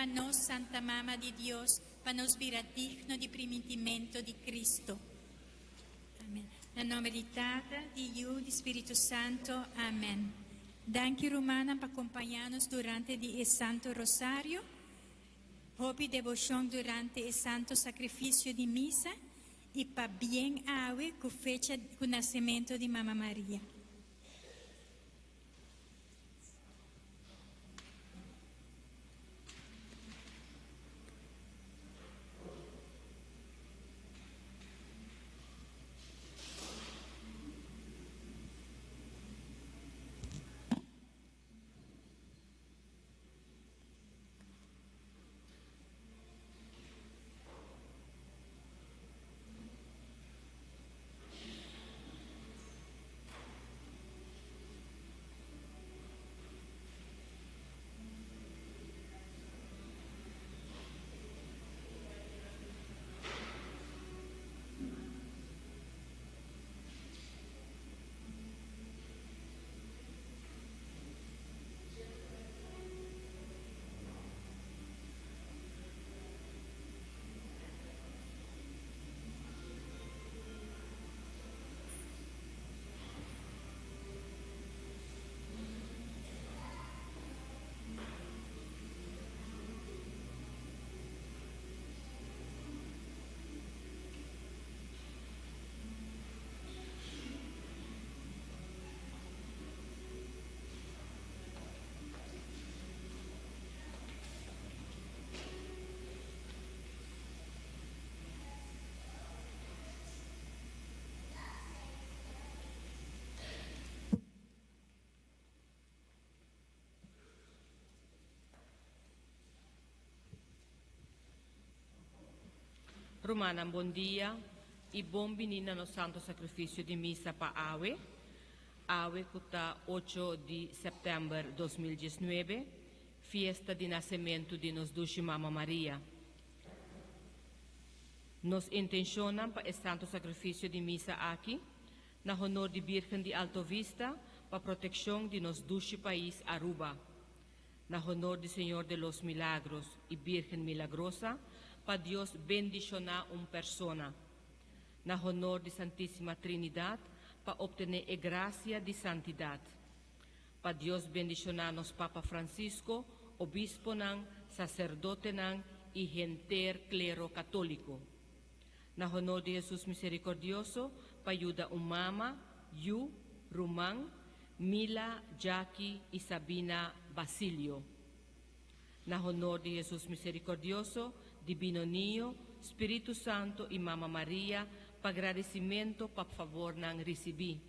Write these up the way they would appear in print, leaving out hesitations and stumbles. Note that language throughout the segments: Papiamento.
pa nos, Santa Mama di Dios, pa nos bira digno di primintimento di Cristo. Amen. Na nomber di Tata, di Yu, di Spiritu Santo. Amen. Danki rumannan pa compaña nos durante di e Santo Rosario. Hopi deboshon durante e Santo Sacrificio di Misa y pabien awe cu fecha cu nacemento di Mama Maria. Rumannan bon dia y bon bini na nos Santo Sacrificio di Misa pa awe, awe cu ta ocho di september 2019, fiesta di nacemento di nos Dushi Mama Maria. Nos intencionnan pa e Santo Sacrificio di Misa aki, na honor di Birgen di Alto Vista pa proteccion di nos dushi pais Aruba. Na honor di Señor de los Milagros y Birgen Milagrosa pa Dios bendiciona un persona. Na honor di Santisima Trinidad pa obtene e gracia di santidad. Pa Dios bendiciona nos Papa Francisco, obisponan, sacerdotenan y henter clero catolico. Na honor di Jesus Misericordioso pa yuda un mama, yu, ruman, Mila, Jackie y Sabina Basilio. Na honor di Jesus Misericordioso, Divino Niño, Spiritu Santo y Mama Maria pa gradicimento pa favornan ricibi.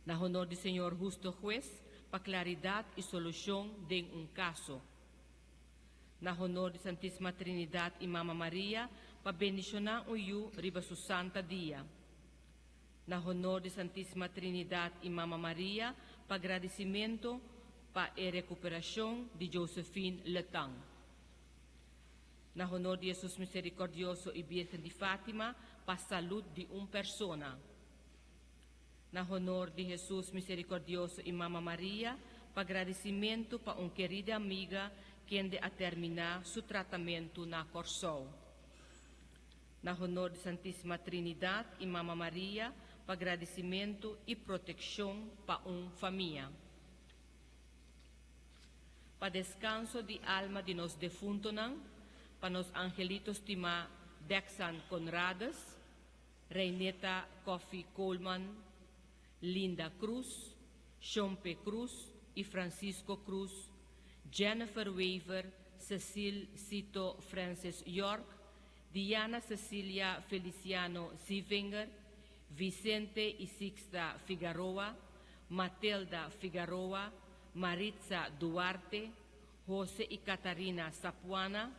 Na honor di Señor Husto Hues pa claridad y solucion den un caso. Na honor di Santisima Trinidad y Mama Maria pa bendiciona un yu riba su santa dia. Na honor di Santisima Trinidad y Mama Maria pa gradicimento pa e recuperacion di Josephine Letang. Na honor di Jesus Misericordioso y Virgen di Fatima pa salud di un persona. Na honor di Jesus Misericordioso y Mama Maria pa gradicimento pa un kerida amiga kende a termina su tratamento na Corsou. Na honor di Santisima Trinidad y Mama Maria pa gradicimento y proteccion pa un famia. Pa descanso di alma di nos defuntonan, pa nos angelito stima Dexan Conrades, Reineta Coffie Coleman, Linda Cruz, Shompe Cruz y Francisco Cruz, Jennifer Wever, Cecile Cito Francis York, Diana Cecilia Feliciano Zievinger, Vicente y Sixta Figaroa, Matilda Figaroa, Maritza Duarte, Jose y Catarina Sapuana,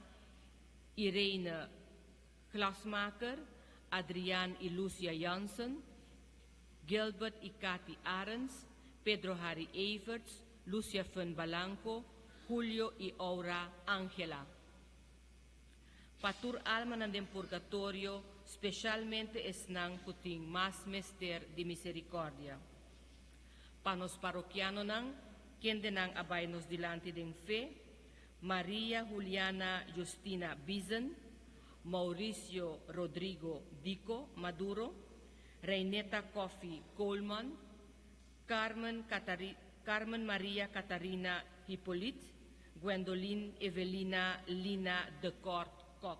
Irene Glasmaker, Adriaan y Lucia Jansen, Gilbert y Cathy Arends, Pedro Harry Everts, Lucia Fun Balanco, Julio y Aura Angela. Pa tur almanan den purgatorio, specialmente esnan cu tin mas mester di misericordia. Pa nos parokianonan, kendenan a bay nos dilanti den fe, Maria Juliana Justina Bizen, Mauricio Rodrigo Dico Maduro, Reineta Coffee Coleman, Carmen, Catari Carmen Maria Catarina Hippolyte, Gwendolyn Evelina Lina de Kort Kop.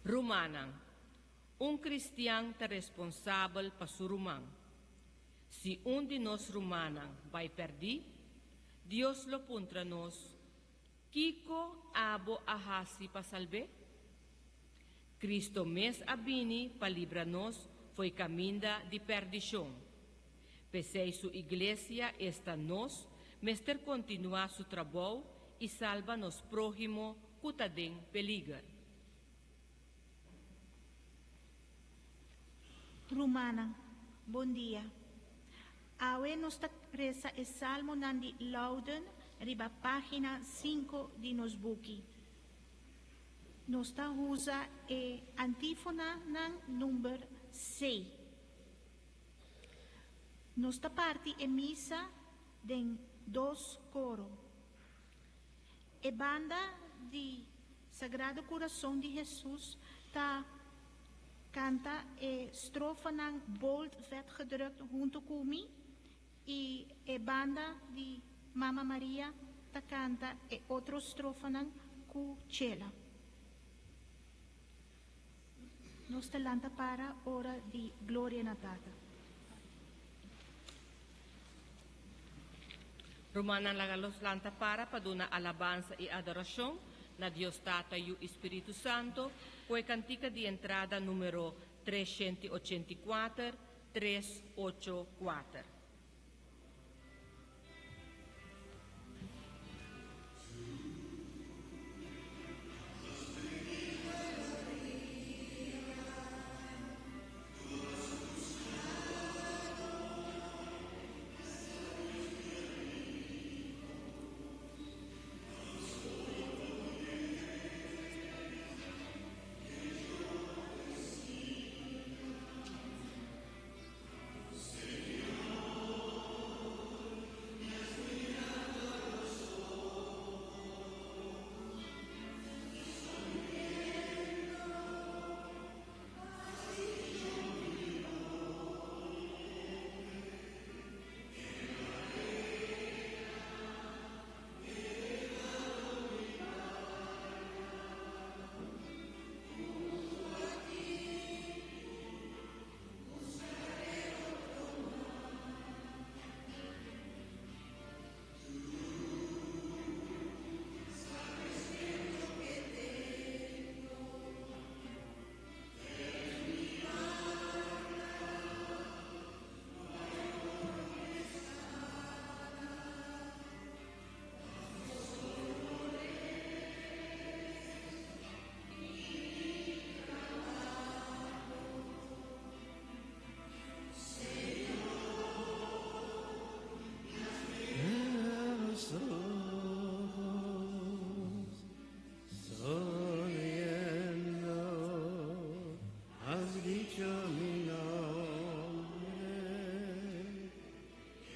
Rumannan, Un kristian ta responsabel pa su ruman. Si un di nos rumannan bai pèrdí, Dios lo puntra nos, Kiko abo a hasi pa salb'é? Kristo mes a bini pa libra nos fo'i kaminda di pèrdishon. P'esei su iglesia, esta nos, mester kontinuá su trabou i salba nos próhimo ku ta den peliger. Rumannan, bon dia. Awe nos ta resa e Salmonan di Louden riba página sinku di nos buki. Nos ta usa e antífonanan number sei. Nos ta parti e misa den dos koro. E banda di Sagrado Kurason di Hesus ta kanta e strofanan bold vetgedrukt huntu ku mi i e banda di Mama Maria ta kanta e otro strofanan ku Chela. Nos ta lanta para ora di Gloria na Tata. Rumannan laga los lanta para pa duna alabansa i adorashon na Dios Tata, Yu i Spiritu Santo ku e kantika di entrada numero 384, 384. Los ojos, sonriendo, has dicho mi nombre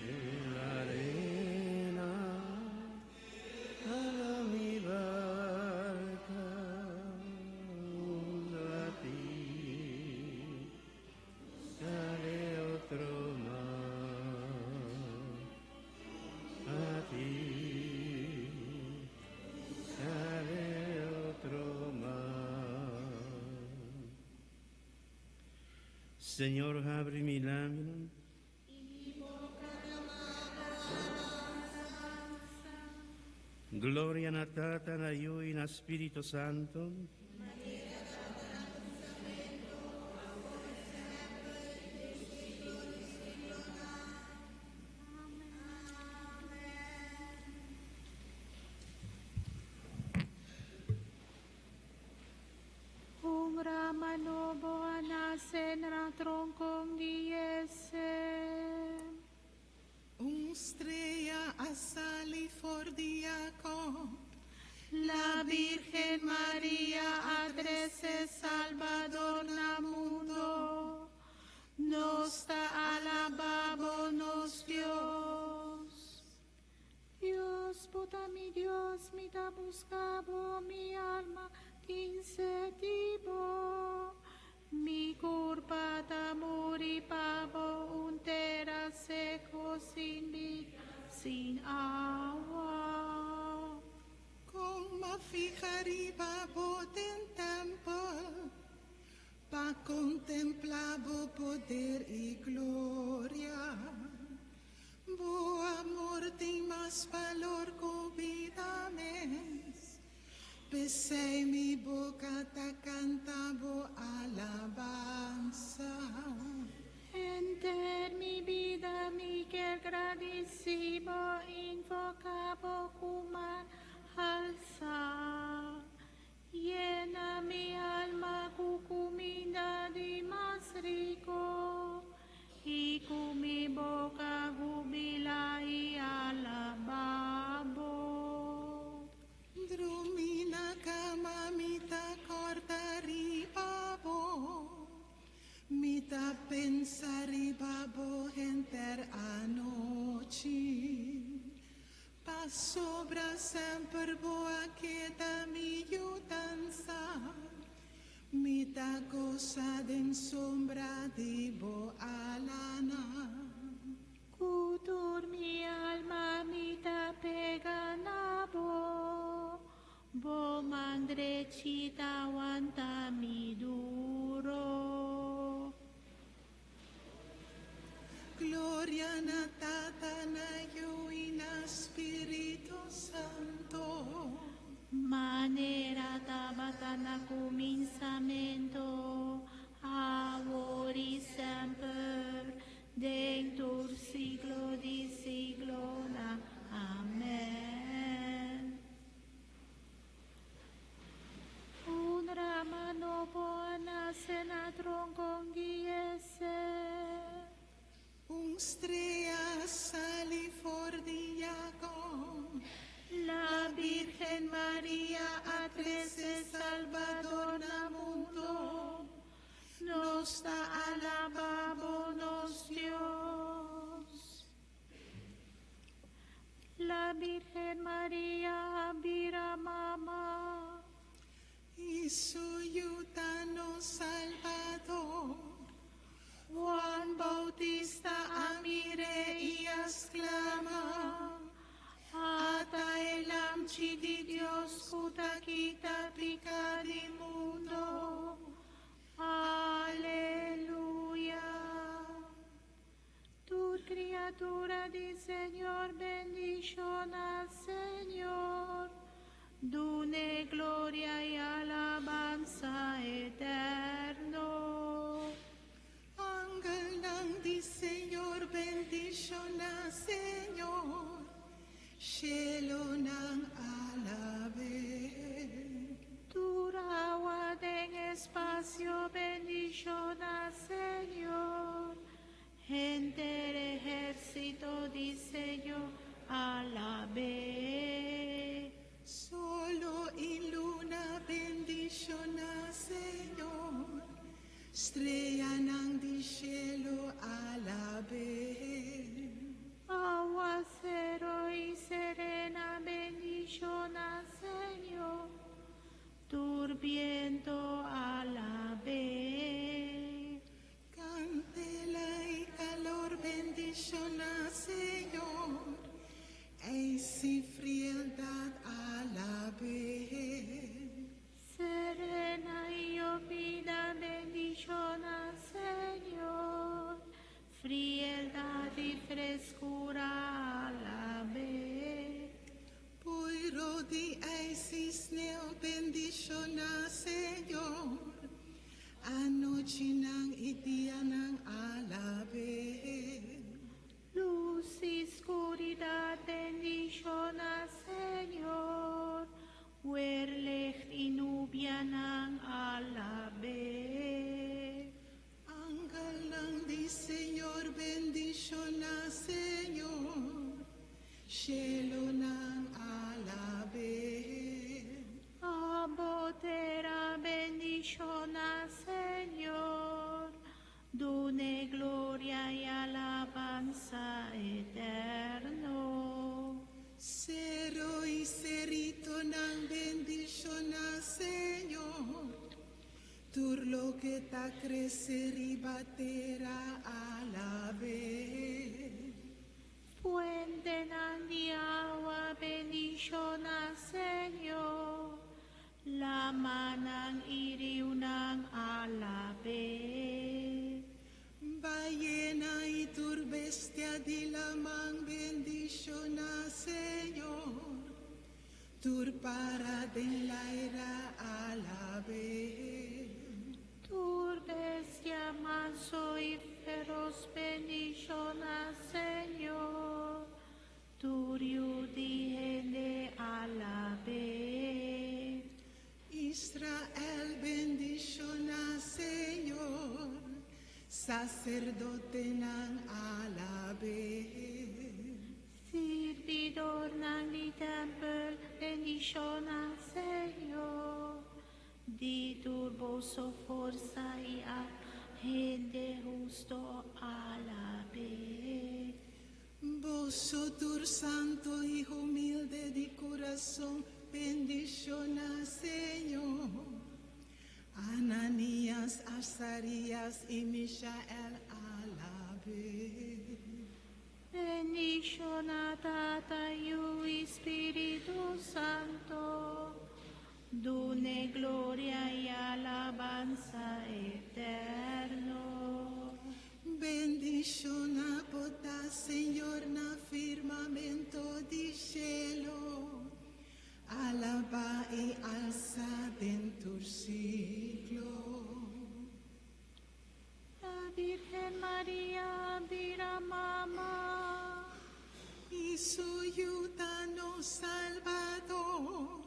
en la arena, jala mi barca junto a ti, sale otro mar a ti, sale otro mar. Señor, habri mi labinan. Gloria na Tata, na Yu i na Spiritu Santo. Un rama nobo a nase na tronkon di Yese. Un strea a sali for di Jacob. La Virgen Maria a trese Salbador na mundu. Nos ta alabá bo, nos Dios, mi ta busca bo, mi alma tin sed di bo. Mi curpa ta muri pa bo, un tera seco sin bida, sin awa. Con m'a fiha riba bo den tempel, pa contempla bo poder y gloria. Bo amor tin mas balor cu bida mes. P'esey mi boca ta canta bo alabansa. Henter mi bida mi kier gradici bo, invoca bo cu man halsa. Yena mi alma cu cuminda di mas rico, y cu mi boca hubila y alaba bo. Drumi na cama mi ta corda riba bo. Mi ta pensa riba bo henter anochi. Pasobra semper bo a keda mi yudansa. Mi ta gosa den sombra di bo alanan. Cu tur mi alma mi ta pega na bo. Bo man drechi ta wanta mi duro. Gloria na Tata, na Yiu y na Spirito Santo. Manera tabata na cuminsamento, awor y semper, den tur siglo di siglonan. Amen. Un rama nobo a nace na troncon di Yese. Un strea a sali for di Jacob. La Virgen Maria a trece Salvador na mundo. Nos ta alaba bo, nos Dios. La Virgen Maria a bira mama. Y su Yiu ta nos Salvador. Juan Bautista a a mir'e y a sclama. Ata e Lamchi di Dios cu ta kita pica di mundo. Aleluya. Tur criatura di Señor, bendiciona Señor. Dun'e gloria y alabansa eterno. Angelnan di Señor, bendiciona Señor. Cielonan, alab'e. Tur awa den espacio, bendiciona Señor. Henter ehercito di Señor, alab'e. Solo y luna, bendiciona Señor. Streanan di cielo, alab'e. Awacero y serena, bendiciona Señor. Tur biento, alab'e. Candela y calor, bendiciona Señor. Ijs y frialdad, alab'e. Serena y yobida, bendiciona Señor. Frialdad y frescura, alab'e. Puiro di ijs y sneeuw, bendiciona Señor. Anochinan y dianan, alab'e. Luz y scuridad, bendiciona Señor. Weerlicht y nubianan, alab'e. Angelnan di Señor, bendiciona Señor. ta crece riba tera alab'e. Fuentenan di awa, bendiciona Señor. Lamanan y riunan, alab'e. Bayena y tur bestia di laman, bendiciona Señor. Tur para den laira, alab'e. Tur bestia manso y feroz, bendiciona Señor. Tur yiu di hende, alab'e. Israel, bendiciona Señor. Sacerdotenan, alab'e. Sirbidornan di tempel, bendiciona Señor. Di tur boso forsa y hende husto, alab'e. Boso tur santo y humilde di curason, bendiciona Señor. Ananías, Azarías y Misael, alab'e. Bendiciona Tata, Yiu y Spirito Santo. Dun'e gloria y alabanza eterno. Bendiciona bo ta, Señor, na firmamento di cielo. Alaba y alsa den tur siglo. La Virgen María bira mama. Y su yiu ta nos Salvador.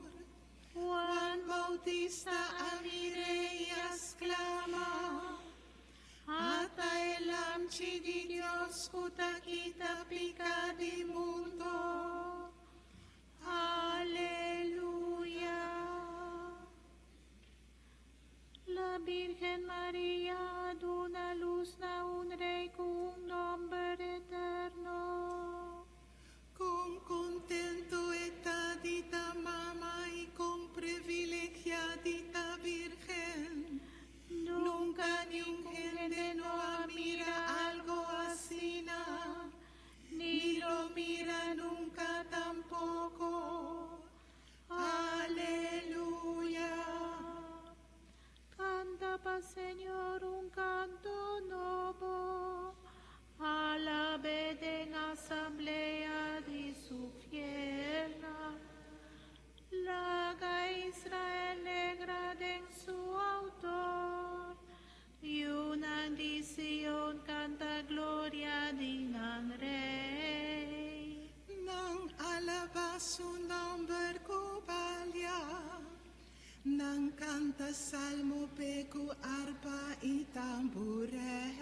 Juan Juan Bautista a mir'e y a sclama: "Ata e Lamchi di Dios, cu ta kita pica di mundo." Aleluya. La Virgen María duna luz na un rey cu un nomber eterno. Con contento e ta di ta mama y con privilegia di ta virgen. Nunca ningun hende no a mira algo asina, ni lo mira nunca tampoco. Aleluya. Canta pa Señor un canto nobo, alab'e den asamblea di su fielnan. Laga Israel alegra den su autor, Yiunan di Sion canta gloria di nan rey. Nan alaba su nomber cu balia. Nan canta salmo p'e cu arpa y tamburen.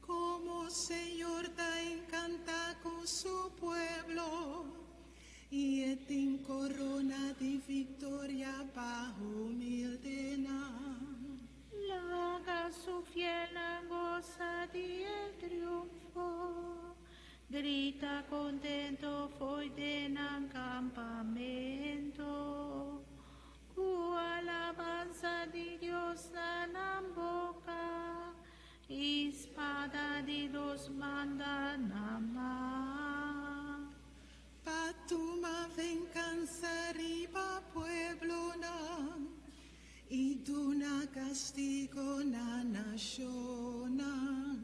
Como Señor ta encanta cu su pueblo, y e tin corona di victoria pa humildenan. Laga su fielnan goza di e triunfo. Grita contento fo'i den nan campamento. Cu alabanza di Dios na nan boca, y spada di dos banda na man. Pa tuma venganza riba pueblonan, y duna castigo na nacionnan.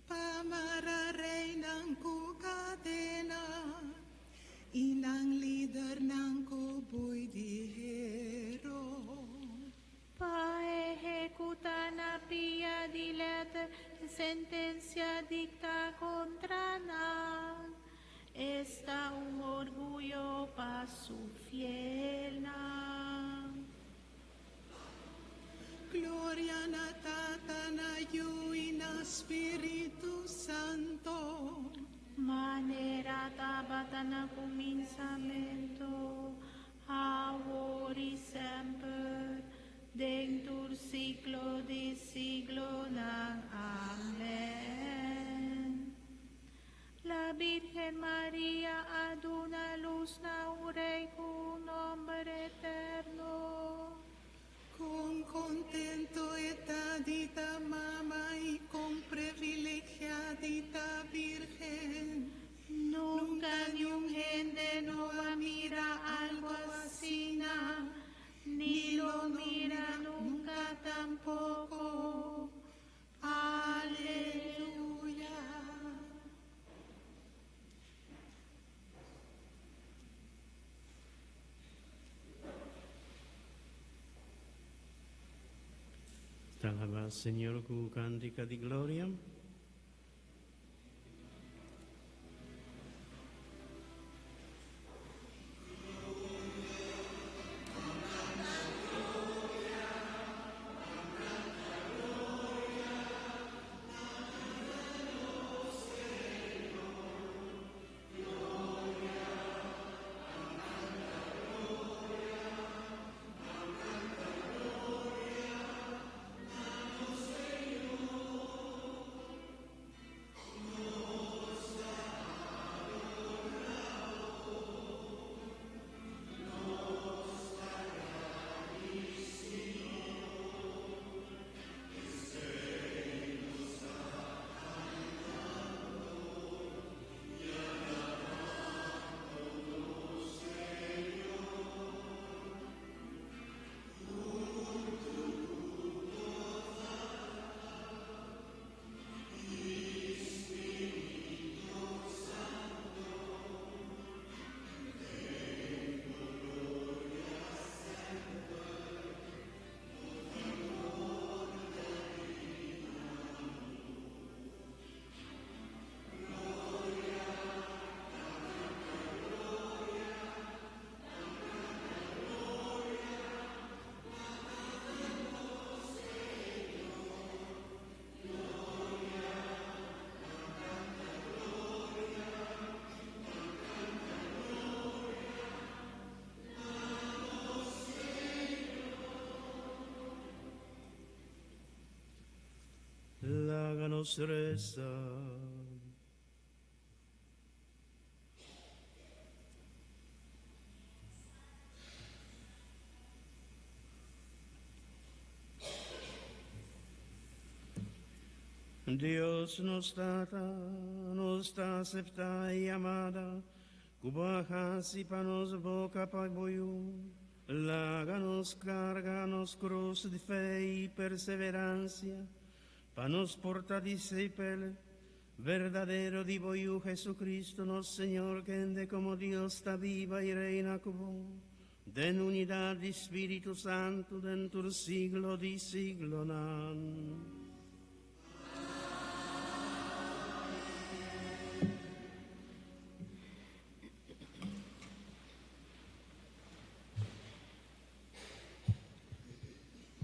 Pa mara reynan cu cadena, y nan lidernan cu bui di hero. Pa ehecuta na pia di letter sentencia dicta contra nan. Esta un orguyo pa su fielnan. Gloria na Tata, na Yiu y na Spirito Santo. Manera tabata na cuminsamento, awor y semper, den tur siglo di siglonan. Amen. La Virgen María a duna luz na un rey cu nomber eterno. Kon contento e ta di ta mama y kon privilegiá di ta virgen. Nunca niun hende no a mira algo asina, ni lo mira nunca tampoco. Aleluya. Te alaba, Señor, cu cantica di gloria. Laga nos resa. Dios nos Tata, nos ta aceptá e yamada ku bo a hasi pa nos boka pa bo Yu. Laga nos karga nos krus di fe i perseveransia, pa nos por ta disipel berdadero di bo Yu Jesucristo nos Señor, kende komo Dios ta biba i reina ku bo, den unidat di Spiritu Santu, den tur siglo di siglonan.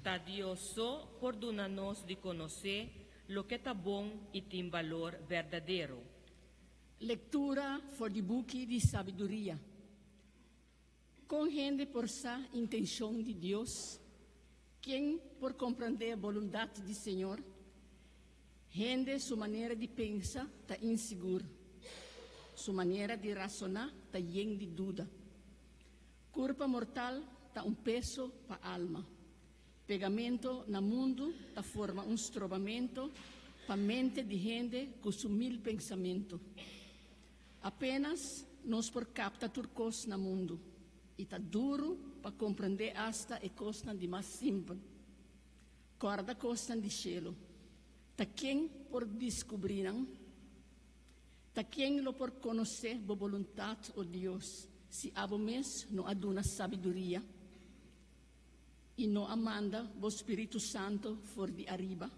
Ta Dios so por duna nos di konosé loke ta bon i tin balor berdadero. Lektura for di Buki di Sabiduria. Kon hende por sa intenshon di Dios? Ken por komprondé bolundat di Señor? Hende su manera di pensa ta insigur, su manera di rasoná ta yen di duda. Kurpa mortal ta un peso pa alma. Pegamento na mundu ta forma un strobamento pa mente di hende ku su mil pensamentu. Apenas nos por kapta tur kos na mundu, i ta duru pa komprendé asta e kosnan di mas simpel. Kòrda kosnan di shelu. Ta ken por diskubrí nan? Ta ken lo por konosé bo boluntat, o Dios, si abo mes no a duna sabiduria i no a manda bo spiritu santu for di ariba?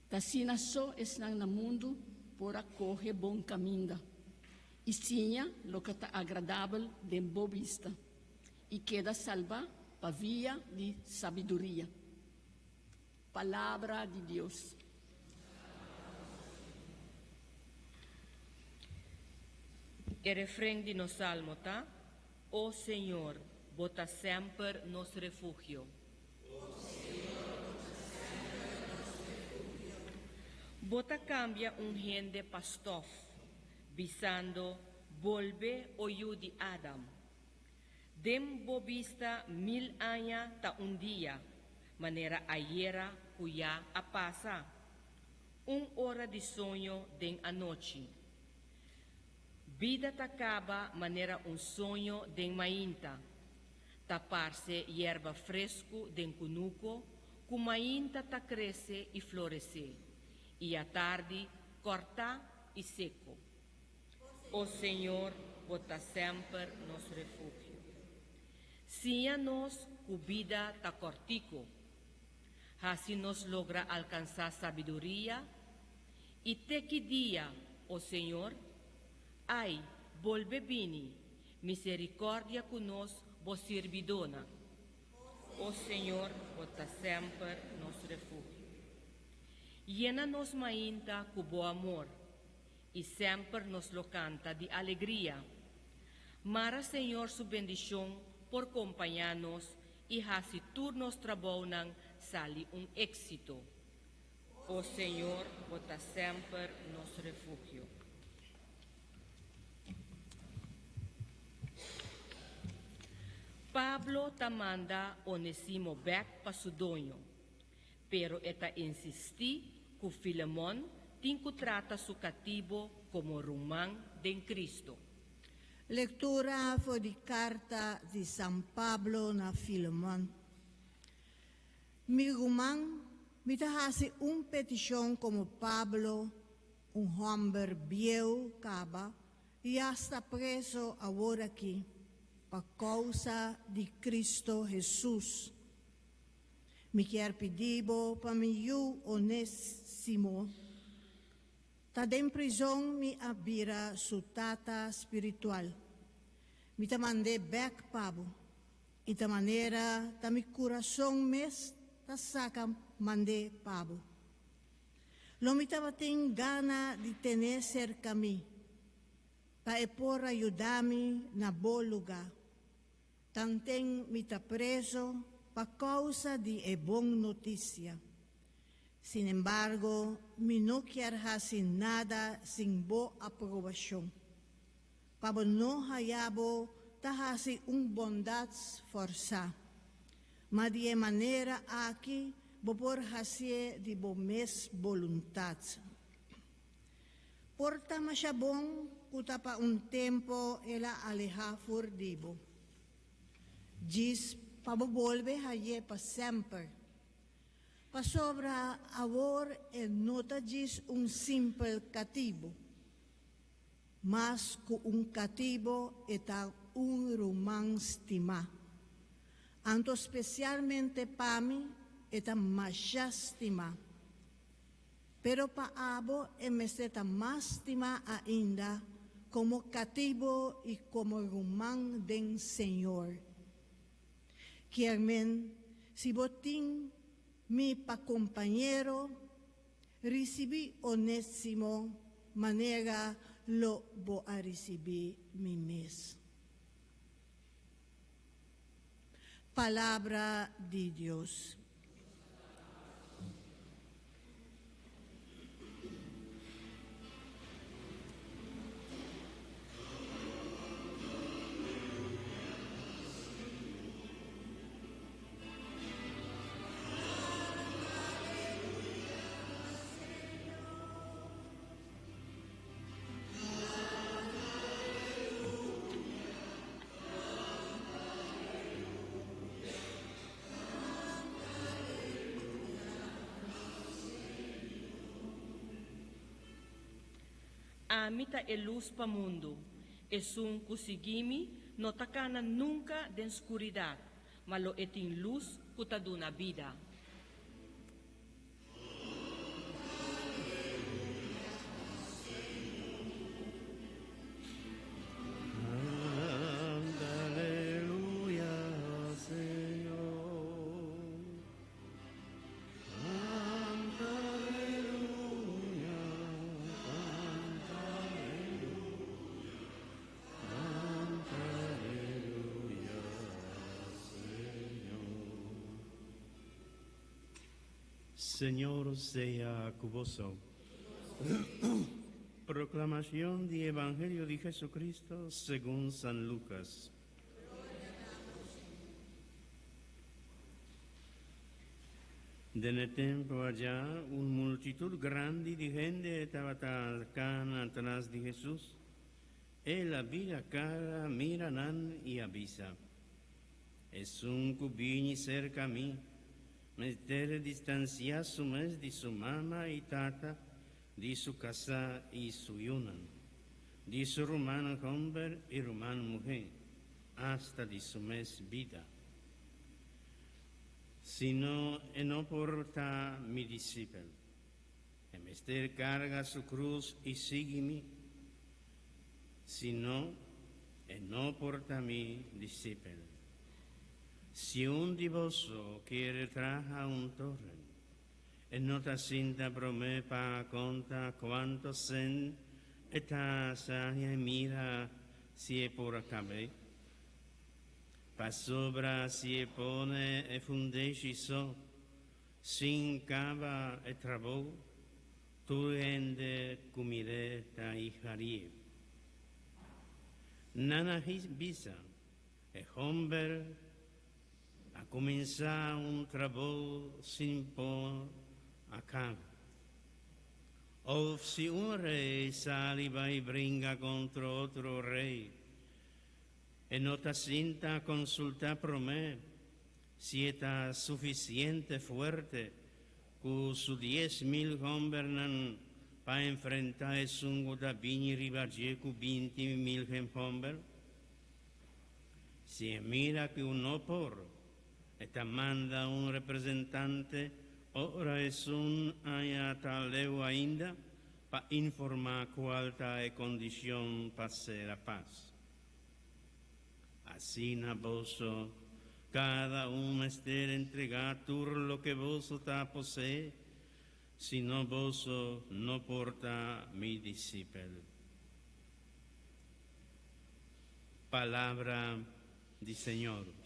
Ta asina so esnan na mundu por a kohe bon kaminda i siña loke ta agradabel den bo bista i keda salbá pa via di sabiduria. Palabra di Dios. E refren di nos salmo ta, O Señor, bo ta semper nos refugio. Bo ta kambia un hende pa stòf, bisando, Bolbe, o yu di Adam. Den bo bista mil aña ta un dia, manera ayera ku ya a pasa, un ora di soño den anochi. Bida ta kaba manera un soño den mainta, ta parse yerba fresku den kunuko ku mainta ta krese i floresé, i atardi kòrtá i seko. O Señor, bo ta semper nos refugio. Siña nos ku bida ta kòrtiku. Hasi nos logra alkansá sabiduria. I te ki dia, o Señor? Ai, bolbe bini, miserikòrdia ku nos, bo sirbidónan. O Señor, bo ta semper nos refugio. Yena nos mainta ku bo amor. I semper nos lo kanta di alegria. Mara Señor su bendishon por kompañá nos i hasi tur nos trabounan sali un éksito. O Señor, bo ta semper nos refugio. Pablo ta manda Onesimo bèk pa su doño. Pero e ta insistí ku Filemon tin ku trata su katibo komo ruman den Kristu. Lektura for di karta di San Pablo na Filemon. Mi ruman, mi ta hasi un petishon komo Pablo, un hòmber bieu kaba i asta preso awor aki pa kousa di Kristu Hesus. Mi kier pidi bo pa mi yu Onésimo. Ta den prizon mi a bira su tata spiritual. Mi ta mand'é bèk pa bo. I ta manera ta mi kurason mes ta saka mand'é pa bo. Lo mi tabatin gana di ten'é serka mi, pa e por a yuda mi na bo lugá. Tanten mi ta preso pa causa di e bon noticia. Sin embargo, mi no kier haci nada sin bo aprobacion, pa bo no haya bo ta haci un bondad forsa, ma di e manera aki bo por hacié di bo mes boluntad. Por ta masha bon ku ta pa un tempo el a alehá for di bo, djis pa bo bolbe hañ'é pa semper. Pasobra awor e no ta djis un simpel katibu. Mas ku un katibu e ta un ruman stimá. Anto spesialmente pa mi e ta masha stimá. Pero pa abo e mester ta mas stimá ainda komo katibo i komo ruman den Señor. Kier men, si bo tin mi pa kompañero, risibí Onésimo manera lo bo a risibí mi mes. Palabra di Dios. Ami ta e lus pa mundu. Esun ku sigui mi no ta kana nunka den skuridat, ma lo e tin lus ku ta duna bida. Señor sea ku boso. Proclamación di Evangelio di Jesucristo segun San Lucas. Den e tempu ayá un multitut grandi di hende tabata kana tras di Hesus. El a bira kara mira nan i a bisa, Esun ku bini serka mi, mester distansiá su mes di su mama i tata, di su kasá i su yunan, di su ruman hòmber i ruman muhé, asta di su mes bida. Si no, e no por ta mi disipel. E mester karga su krus i sigui mi. Si no, e no por ta mi disipel. Si un di boso kier traha un toren, e no ta sinta promé pa konta kuantu sèn e ta saña i mira si e por a kab'é? Pasobra si e pone e fundeshi so, sin kaba e trabou, tur hende ku mir'é ta iharié. Nan a bisa, E hòmber a kuminsá un trabou sin por a kaba. Òf si un rei sali bai bringa kontra otro rei, E no ta sinta konsultá promé si e ta sufisiente fuerte ku su 10,000 hòmbernan pa enfrentá esun ku ta bini riba dje ku 20,000 hòmber? Si e mira ku no por, e ta manda un representante ora esun aña ta leu ainda pa informá kual ta e kondishon pa sera pas. Asina boso, kada un mester entregá tur loke boso ta poseé, sino boso no por ta mi disipel. Palabra di Señor.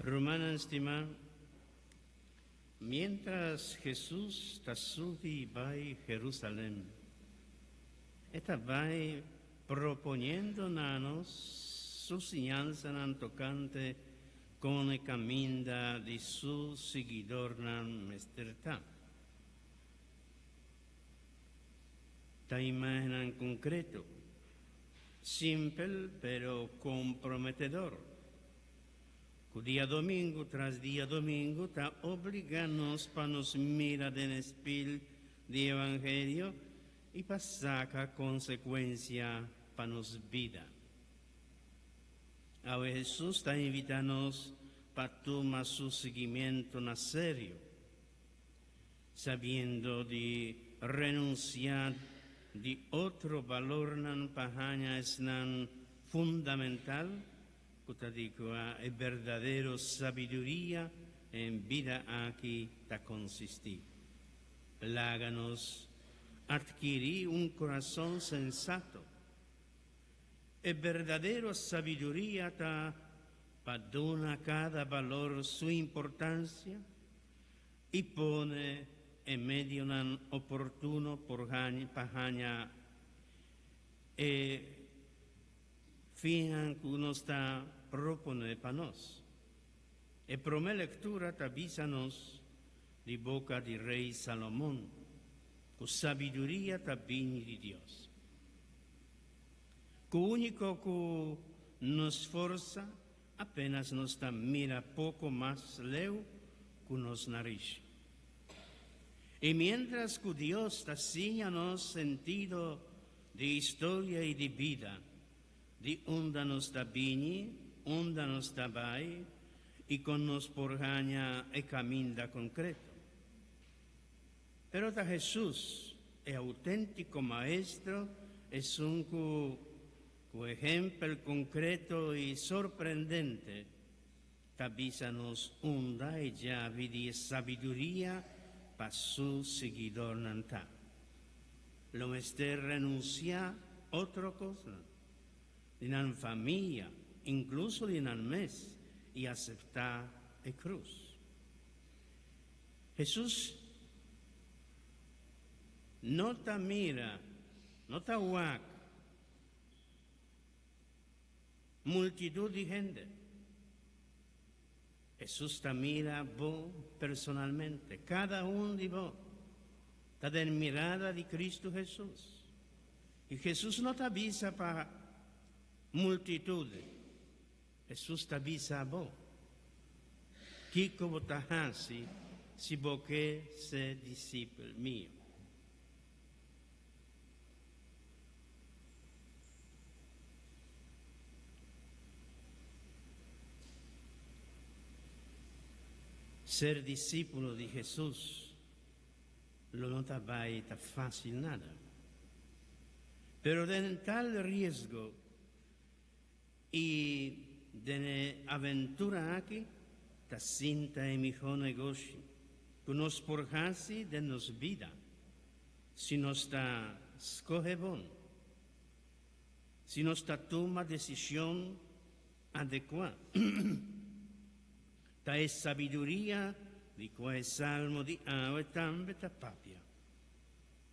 Rumannan stimá, miéntras Hesus ta subi bai Jerusalèm, e ta bai proponiendo na nos su siñansanan tokante kon e kaminda di su siguidornan mester ta. Ta imágennan konkreto, simpel pero komprometedor, ku diadomingu tras diadomingu ta obligá nos pa nos mira den e spil di Evangelio i pa saka konsekuensia pa nos bida. Awe Hesus ta invitá nos pa tuma su siguimentu na serio, sabiendo di renunsiá di otro balornan pa haña esnan fundamental ku ta di kua e berdadero sabiduria en bida aki ta konsistí. Laga nos atkirí un kurason sensato. E berdadero sabiduria ta pa duna kada balor su importansia i pone e medionan oportuno por pa haña e finnan ku nos ta proponé pa nos. E promé lektura ta bisa nos di boka di Rei Salomon ku sabiduria ta bini di Dios. Ku úniko ku nos forsa Apenas nos ta mira poko mas leu ku nos narish. I miéntras ku Dios ta siña nos sentido di historia i di bida, di unda nos ta bini, unda nos ta bai i kon nos por haña e kaminda konkreto. Pero ta Hesus, e outéntiko Maestro, esun ku Ku ehèmpel konkreto i sorprendente ta bisa nos unda e llavi di e sabiduria pa su siguidornan ta. Lo mester renunsiá otro kosnan, di nan famia, inkluso di nan mes, i aseptá e krus. Hesus. No ta mira, no ta wak multitut di hende. Hesus ta mira bo personalmente, kada un di bo ta den mirada di Kristu Hesus. I Hesus no ta bisa pa multitut, Hesus ta bisa bo, Kiko bo ta hasi si bo ke ser disipel mio? Ser disípulo di Hesus lo no ta bai ta fásil nada. Pero den tal riesgo I den e aventura aki ta sinta e mihó negoshi ku nos por hasi den nos bida, si nos ta skohe bon, si nos ta tuma desishon adekuá. Ta e sabiduria di kua e salmo di awe tambe ta papia,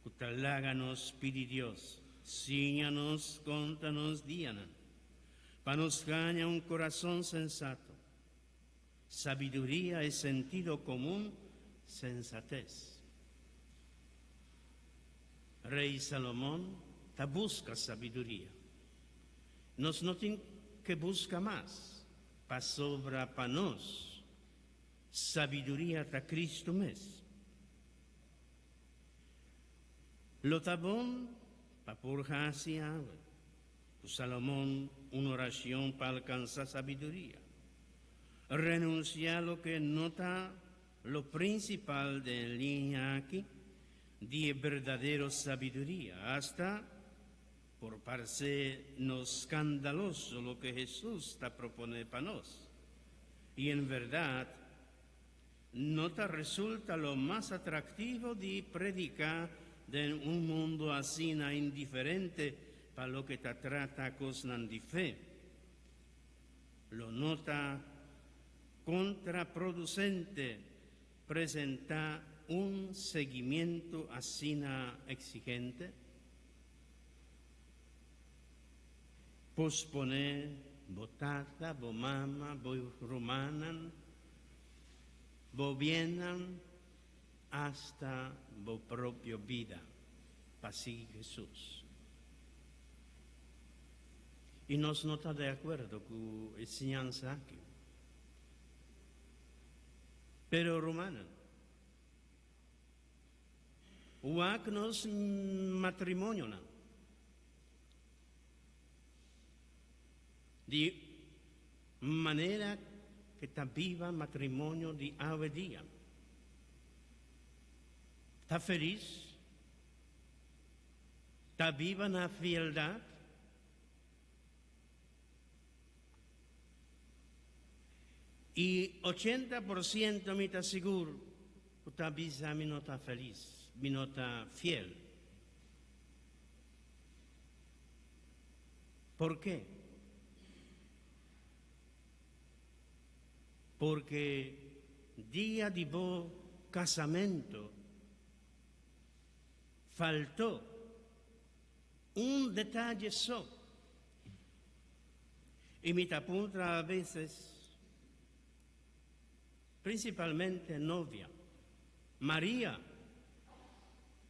ku ta laga nos pidi Dios siña nos konta nos dianan, pa nos haña un kurason sensato. Sabiduria e sentido komun, sensates. Rei Salomon ta buska sabiduria. Nos no tin ke buska mas, pasobra pa nos, sabiduria ta Kristu mes. Lo ta bon pa por hasi awe ku Salomon un orashon pa alkansá sabiduria. Renunsiá loke no ta lo prinsipal den liña aki di e berdadero sabiduria, asta por parse nos skandaloso loke Hesus ta proponé pa nos. I en bèrdat, No ta resulta lo mas atractivo di predica den un mundo asina indiferente pa loke ta trata cosnan di fe. Lo no ta contraproducente presenta un seguimiento asina exigente? Pospone bo tata, bo mama, bo rumannan. Bo biennan asta bo propio bida pa sigui Hesus. I nos no ta de akuerdo ku e siñansa aki. Pero rumannan, wak nos matrimonionan. Di manera ke ta biba matrimonio di awe dia. Ta felis? Ta biba na fieldat? I 80% mi ta sigur ku ta bisa mi no ta felis, mi no ta fiel. Por ke? Porque dia di bo casamento faltó un detaye so. Y mi ta puntra a veces, principalmente novia, Maria,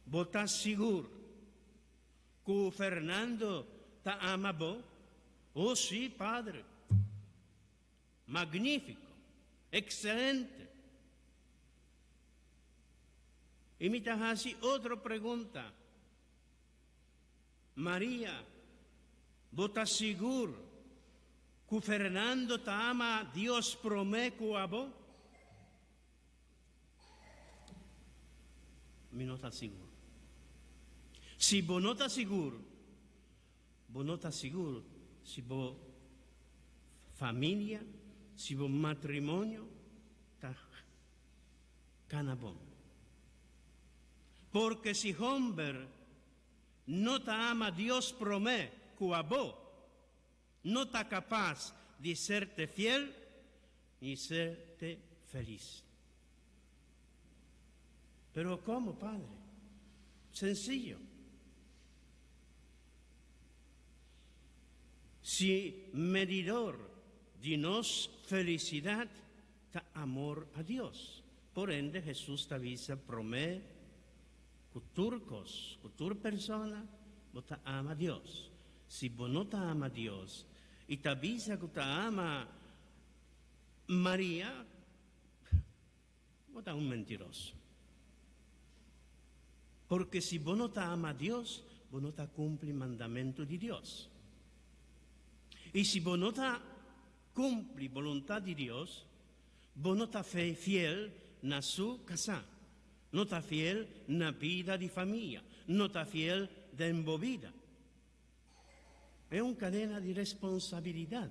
bo ta sigur Cu Fernando ta ama bo? Oh si, padre. Magnifico. Excelente. Y mi ta haci otro pregunta. Maria, bo ta sigur cu Fernando ta ama Dios prome cu abo? Mi no ta sigur. Si bo no ta sigur, bo no ta sigur si bo familia, si bo matrimonio ta kana bon. Porque si homber no ta ama Dios prome cu abo, no ta kapas di serte fiel ni serte felis. Pero komo, Padre? Sencillo. Si medidor di nos felicidad ta amor a Dios. Por ende, Jesus ta bisa prome cu tur cos, cu tur persona, bo ta ama Dios. Si bo no ta ama Dios y ta bisa cu ta ama Maria, bo ta un mentiroso. Porque si bo no ta ama Dios, bo no ta cumpli mandamento di Dios. Y si bo no ta cumpli boluntad di Dios, bo no ta fiel na su casa, no ta fiel na bida di famia, no ta fiel den bo bida. Ta un cadena di responsabilidad.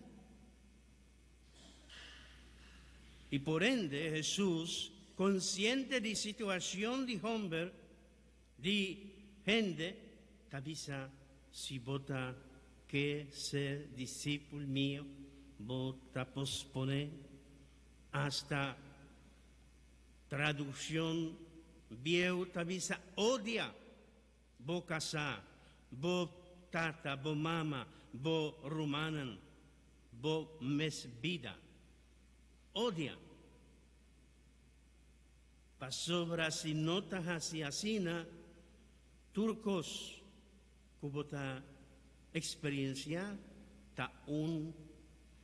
Y por ende, Jesus, consciente di situacion di homber, di hende, ta bisa, si bo ta ke ser discipel mio, bo ta pospone hasta traduccion bieu ta bisa odia bo casa, bo tata, bo mama, bo rumannan, bo mes bida. Odia. Pasobra si no ta haci asina, tur cos cu bo ta experiencia ta un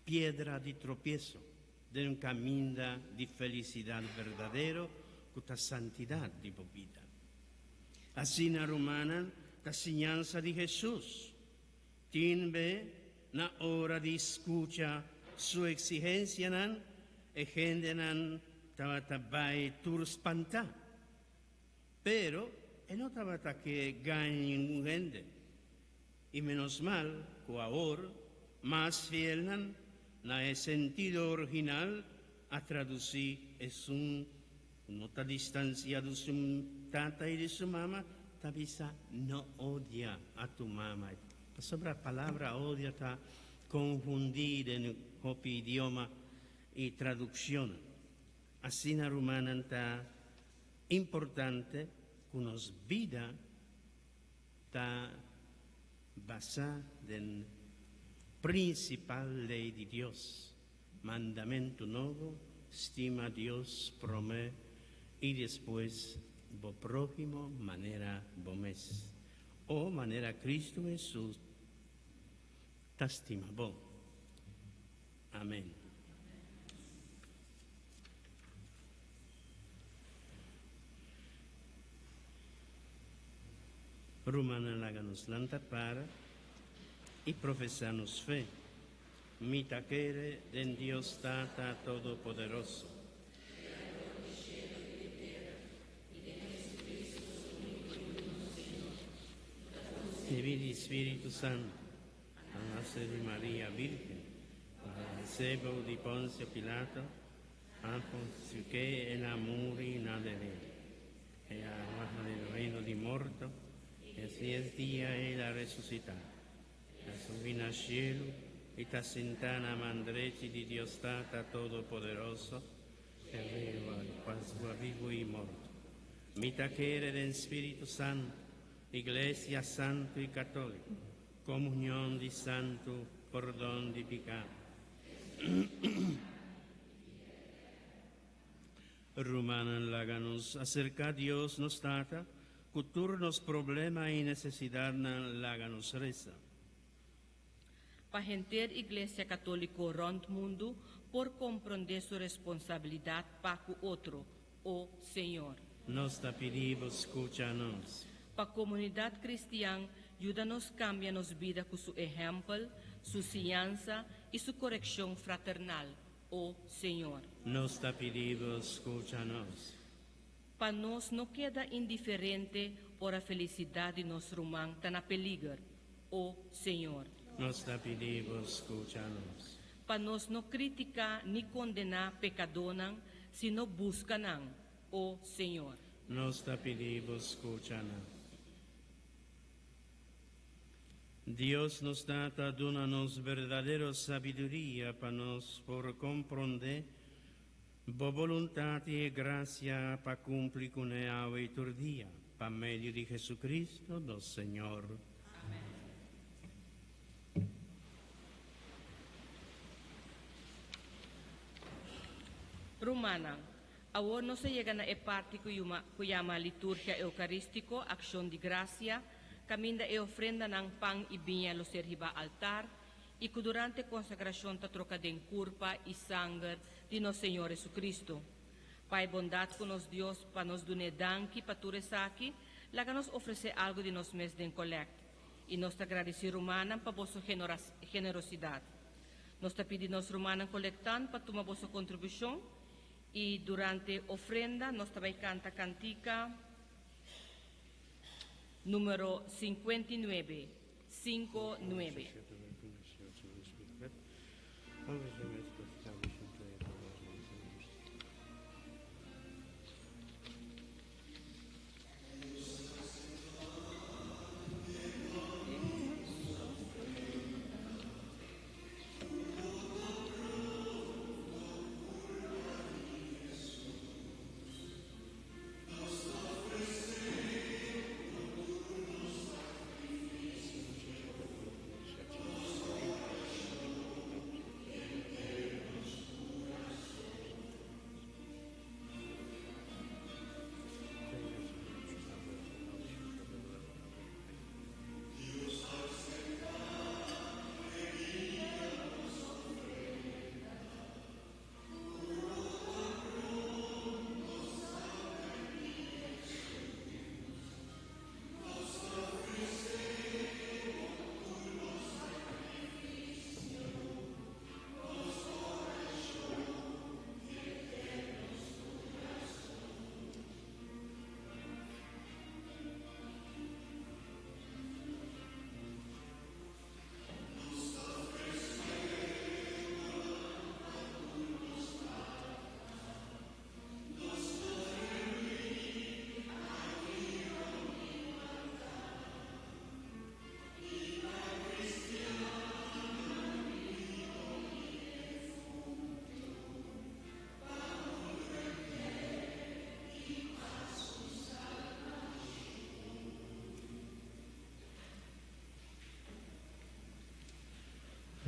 piedra di tropieso den un caminda di felicidad berdadero cu ta santidad di bo bida. Asina, rumannan, ta siñansa di Jesus. Tin be na ora di scucha su exigencianan, e hendenan tabata bay tur spanta. Pero e no tabata ke gaña ningun hende. Y menos mal cu awor mas fielnan na e sentido original a traduci esun cu no ta distancia di su tata y di su mama, ta bisa no odia a tu mama. Pasobra palabra odia ta confundi den hopi idioma y traduccion. Asina, rumannan, ta importante cu nos bida ta basa den principal ley di Dios. Mandamento nobo: stima Dios prome y despues bo prohimo manera bo mes, o manera Cristo Jesus ta stima bo. Amen. Rumannan, laga nos lanta para y profesa nos fe. Mi ta kere den Dios Tata Todopoderoso. Divino Spirito Santo, a nace di Maria Virgen, a di Poncio Pilato, a che el a muri na dere, e a baja del reino di morto, e si dia el a resucitado, a subi na cielo, y ta sintá na man drechi di Dios Tata Todopoderoso, e arriba vivo y morto. Mi ta kere den Spirito Santo, Iglesia Santo y Católico, comunión di Santo, pordon di pica. Rumannan, laga nos acerca Dios nos Tata, cu tur nos problema y necesidadnan, laga nos reza. Pa henter Iglesia Catolico rond mundo por comprende su responsabilidad pa cu otro, o Señor. Nos ta pidi Bo, scucha nos. Pa comunidad cristian, yuda nos cambia nos bida cu su ehempel, su siñansa y su coreccion fraternal, o Señor. Nos ta pidi Bo, scucha nos. Pa nos no keda indiferente ora felicidad di nos ruman ta na peliger, o Señor. Nos ta pidi Bo, scucha nos. Pa nos no critica ni condena pecadonan, sino busca nan, o Señor. Nos ta pidi Bo, scucha nos. Dios nos Tata, duna nos berdadero sabiduria pa nos por comprende bo voluntad y gracia pa cumpli cu ne awe tur dia. Pa medio di Jesucristo, nos Señor. Rumannan, awor nos a yega na e parti ku yuma ku yama Liturgia Eukarístiko, Akshon di Grasia, kaminda e ofrendanan pan i biña lo ser hibá altar i ku durante konsagrashon ta troka den kurpa i sanger di nos Señor Jesucristo. Pa e bondat ku nos Dios pa nos dun'é danki pa tur esaki, laga nos ofresé algu di nos mes den kolèkt. I nos ta gradisí rumannan pa boso generosidat. Nos ta pidi nos rumannan kolektant pa tuma boso kontribushon i durante ofrenda nos ta bai kanta kantika numero 59, 59.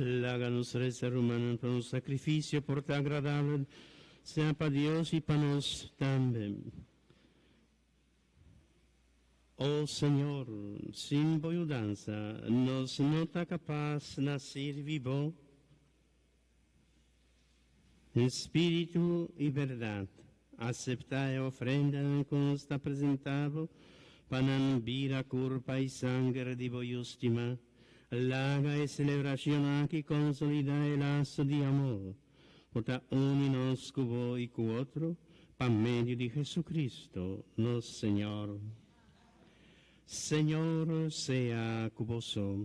Laga nos resa, rumannan, pa nos sakrifisio por ta agradabel, sea pa Dios i pa nos tambe. O Señor, sin bo yudansa nos no ta kapas na sirbi bo den spiritu i bèrdat. Aseptá e ofrendanan ku nos ta presentá bo, pa nan bira kurpa i sanger di bo Yu stimá. Laga e selebrashon aki konsolidá e laso di amor ku ta uni nos ku bo i ku otro pa medio di Jesucristo, nos Señor. Señor sea ku boso.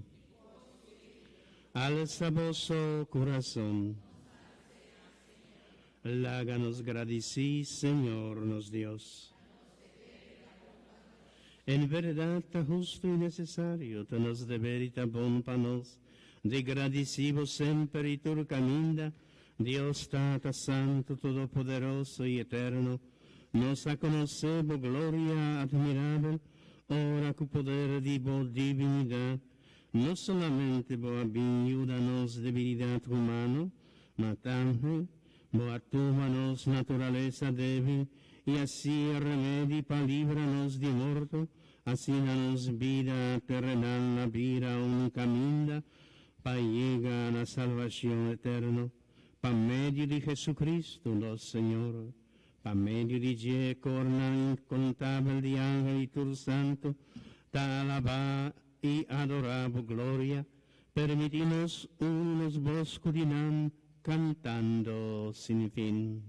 Alsa boso kurason. Laga nos gradisí Señor nos Dios. En bèrdat ta hustu i nesesario, ta nos deber i ta bon pa nos di gradisí bo semper i tur kaminda, Dios Tata Santu, Todopoderoso i Eterno. Nos a konosé bo gloria admirabel ora ku poder di bo divinidat no solamente bo a bin yuda nos debilidat humano, ma tambe bo a tuma nos naturalesa débil i hasi remedi pa libra nos di morto, asina nos bida terrenal a bira un kaminda pa yega na salbashon eterno, pa medio di Jesucristo nos Señor. Pa medio di dje kornan inkontabel di angel i tur santu ta alabá i adorá bo gloria. Permití nos uni nos bos ku di nan kantando sin fin.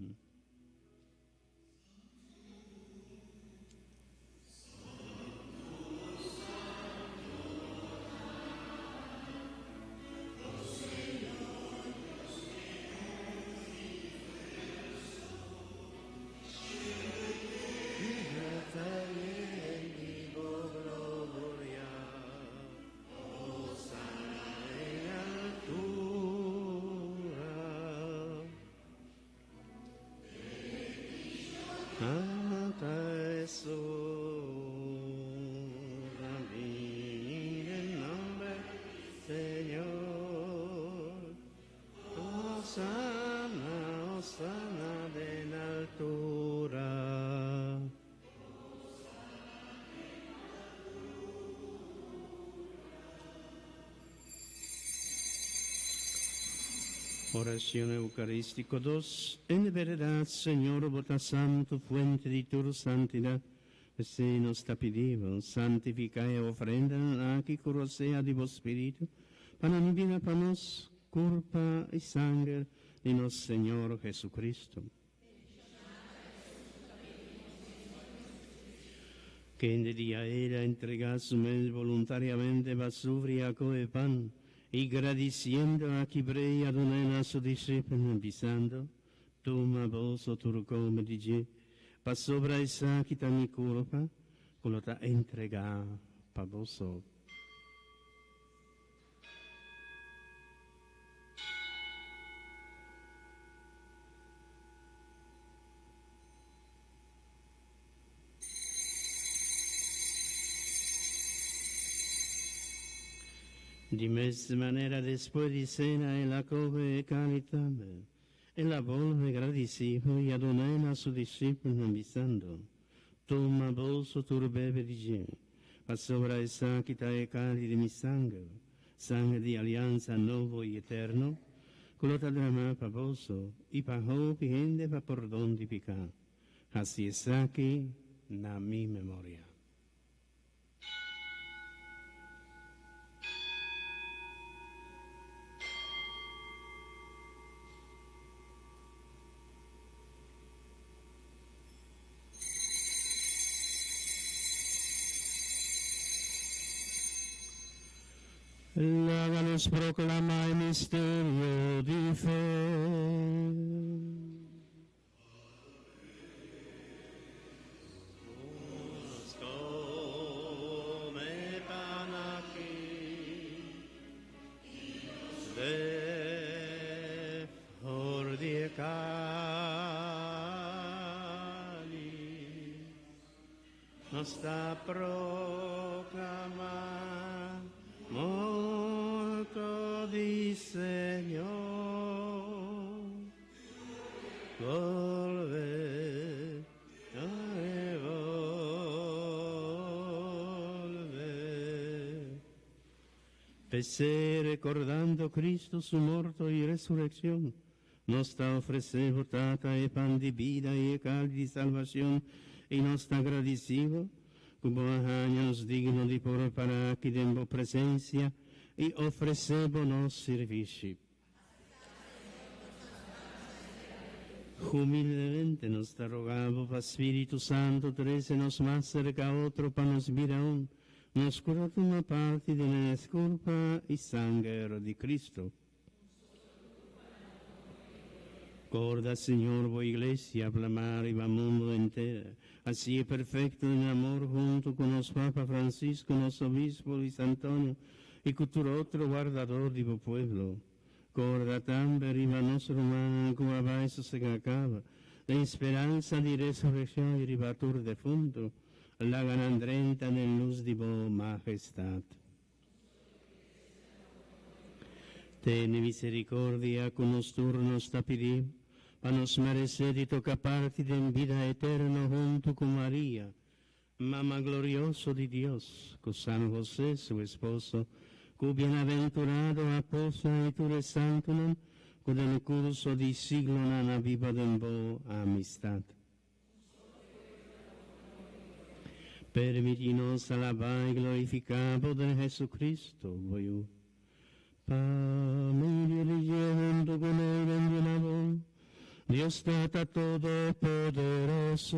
Oracion Eucarístico 2. En berdad, Señor, bo ta santo, fuente di tur santidad. P'esei nos ta pidi bo, santificá e ofrendanan aki cu rosea di bo Spiritu, pa nan bira pa nos curpa i sanger di nos Señor Jesucristo. Kende dia el a entregá su mes voluntariamente pa sufri a koe pan, i gradisiendo a kibr'é i a dun'é na su disipelnan, bisando, Tuma boso tur kome di dje, pasobra esaki ta mi kurpa, ku lo ta entregá pa boso. Di mes manera despues di sena el a kohe e kali tambe, el a bolbe gradisí i a dun'é na su disipelnan, bisando, Tuma boso tur bebe di dje, pasobra esaki ta e kali di mi sanger, sanger di aliansa nobo i eterno, ku lo ta dramá pa boso i pa hopi hende pa pordon di piká. Hasi esaki na mi memoria. Laga nos proclama e misterio di fe. Nos ta proclama morto di Señor. Bolbe, bolbe. P'esei, recordando Cristo su morto y resurreccion, nos ta ofrece bo Tata e pan di bida y e cali di salbacion, y nos ta gradici bo cu bo a haña nos digno di por para aki den bo presencia y ofrece bo nos sirbishi. Humildemente nos ta roga bo pa Spiritu Santo trece nos mas cerca otro pa nos bira un, nos cu ta tuma parti den e mes curpa y sanger di Cristo. Corda, Señor, bo Iglesia plamá riba mundo henter, hacié perfecto den amor hunto cu nos Papa Francisco, nos Obispo Luis Antonio y cu tur otro wardador di bo pueblo. Corda tambe riba nos rumannan cu a bai sosegá caba, den speransa di resurreccion y riba tur defunto, laga nan drenta den luz di bo Majestad. Tene misericordia cu nos tur nos ta pidi, pa nos merece di toca parti den bida eterno hunto cu Maria, Mama glorioso di Dios, cu San José, su esposo, cu bienaventurado apóstolnan y tur e santonan cu den curso di siglonan a biba den bo amistad. Permití nos alabá y glorificá bo den Jesucristo, bo Yu. Pa medio di dje hunto cu ne y bendioná bo, Dios Tata Todopoderoso,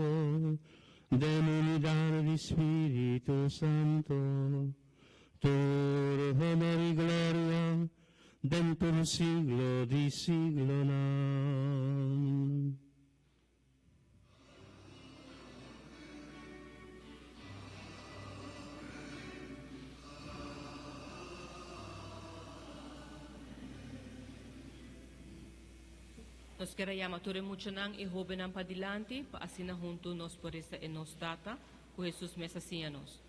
den unidad di Spiritu Santo, tur honor y gloria den tur siglo di siglonan. Nos kier a yama tur e muchanan i hóbennan padilanti pa asina huntu nos por resa e Nos Tata ku Hesus mes a siña nos.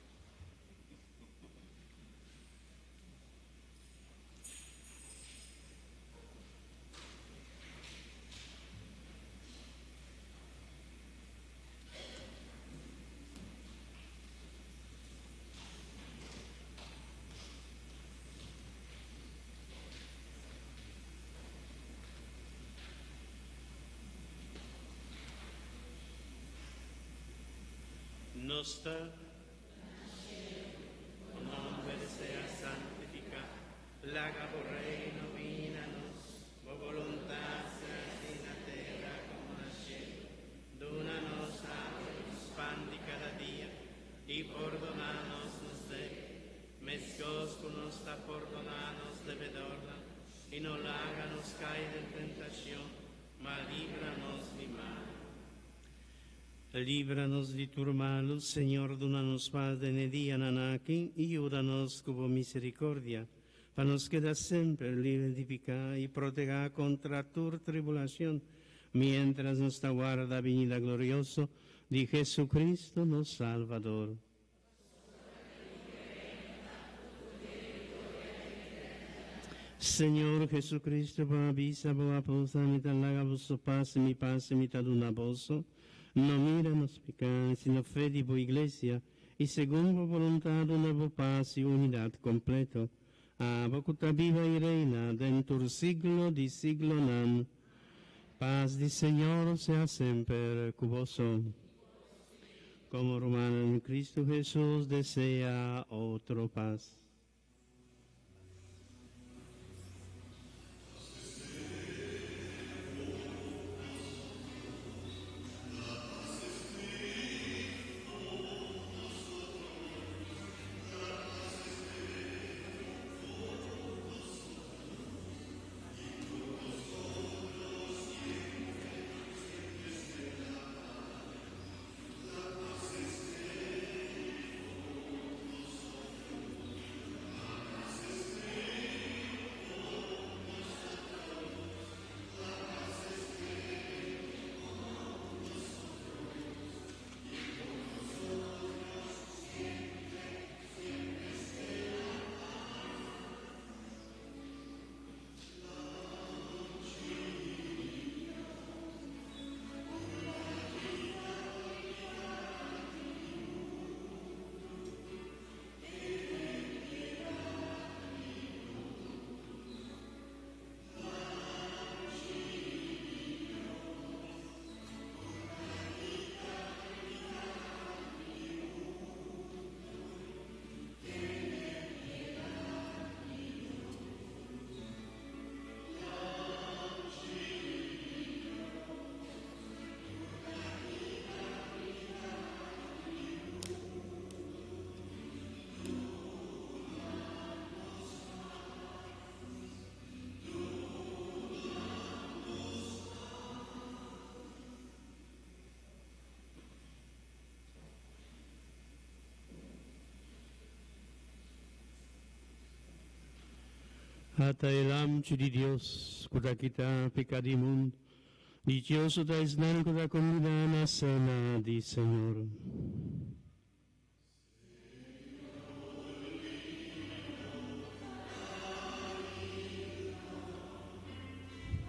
Nos Tata, bo nomber sea santificá, laga bo reino bini na nos, bo boluntad sea hací na tera como na cielo. Duna nos awe nos pan di cada dia, y pordona nos nos debe, mescos cu nos ta pordona nos debedornan, y no laga nos cay den tentacion, ma libra nos di malo. Líbranos di tur malu, Señor, duna nos paz den e dianan aki i yuda nos ku bo misericordia, pa nos keda semper libre di piká i protegá kontra tur tribulacion, mientras nos ta warda binida glorioso di Jesucristo nos Salvador. Señor Jesucristo, bo a bisa bo apóstol, Mi ta laga boso pas, mi pas mi ta duna boso. No mira nos piká, sino fe di bo iglesia, i segun bo boluntat duna bo pas i unidat kompleto. Abo ku ta biba i reina den tur siglo di siglonan. Pas di Señor sea semper ku boso. Como rumannan en Cristo Jesús desea otro paz. Ata e Lamchi di Dios ku ta kita piká di mundu. Dichoso ta esnan ku ta kombidá na sena di Señor.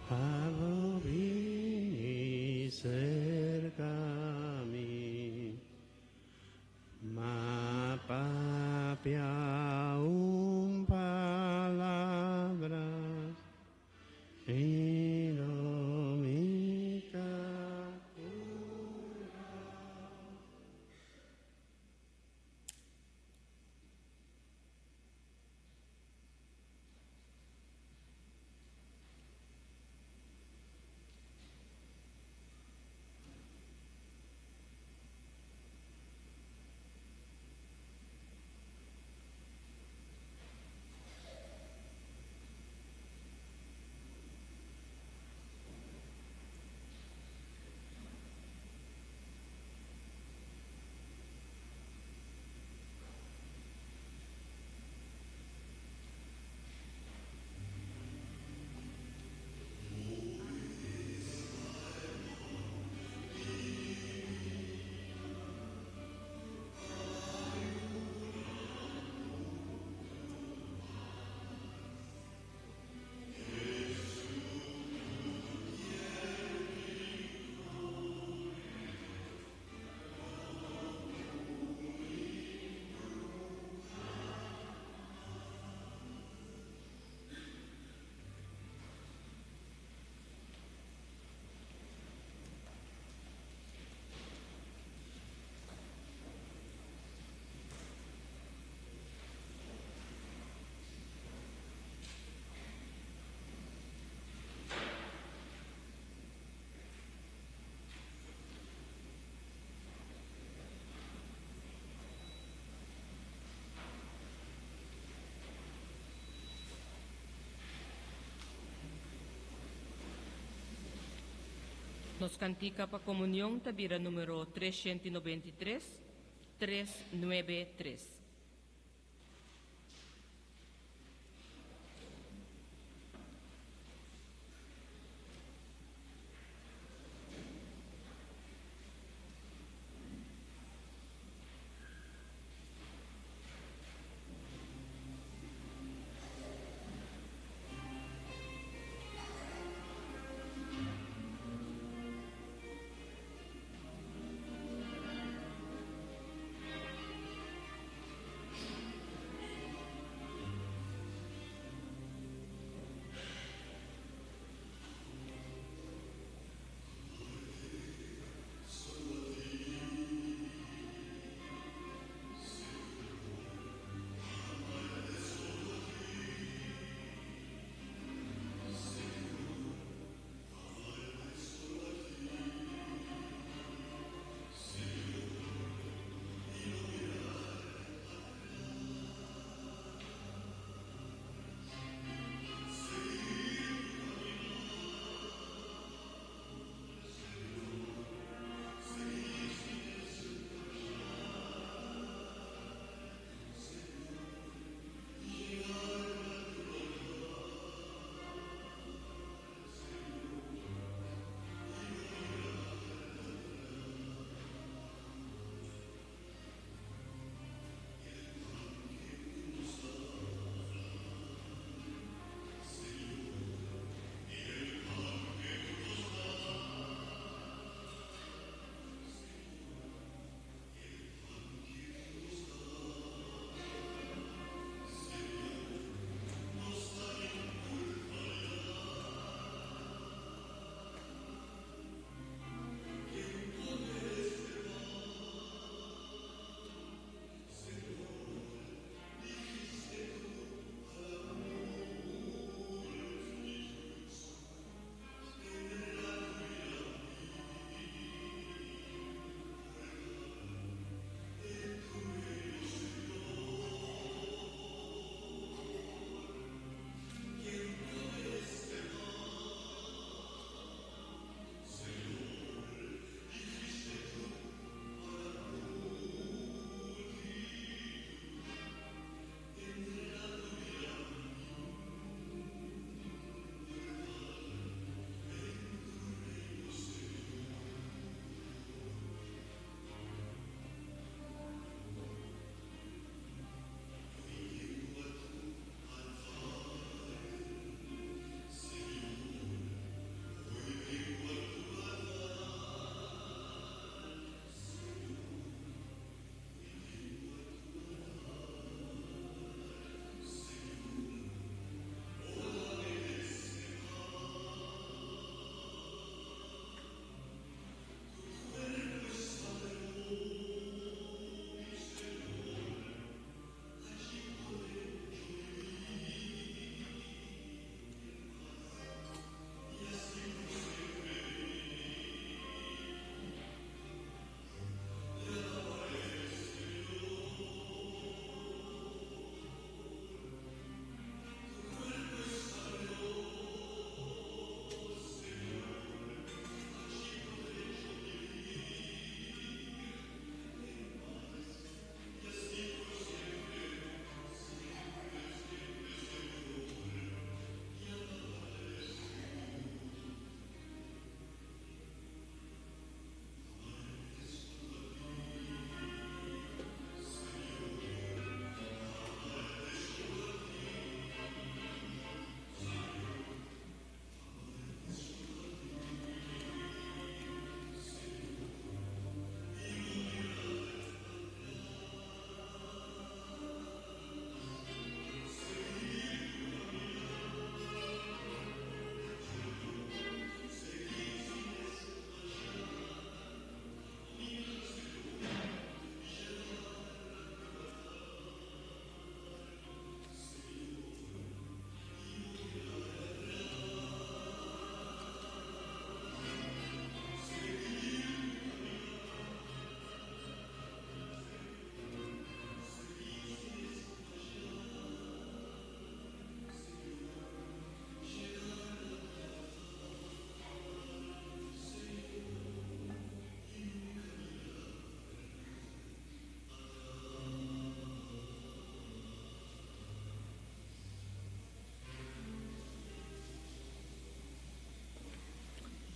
Abo bini serka mi. Ma papia un palabra i lo mi ta cura. Nos kantika pa komunion ta bira numero 393, 393.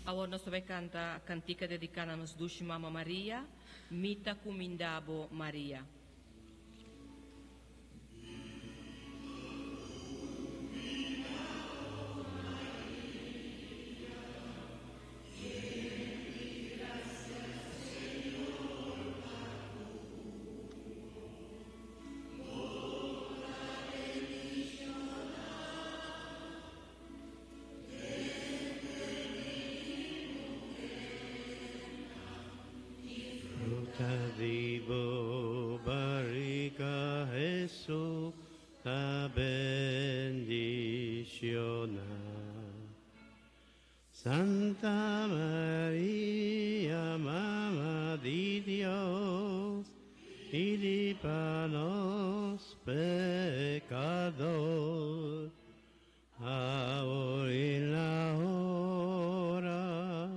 Awor nos ta bay canta cantica dedica na nos dushi Mama Maria, Mi ta cuminda bo Maria. Fruta di bo barika Hesus ta bendishoná. Santa Maria, Mama di Dios, pidi pa nos pekadó, awor i na ora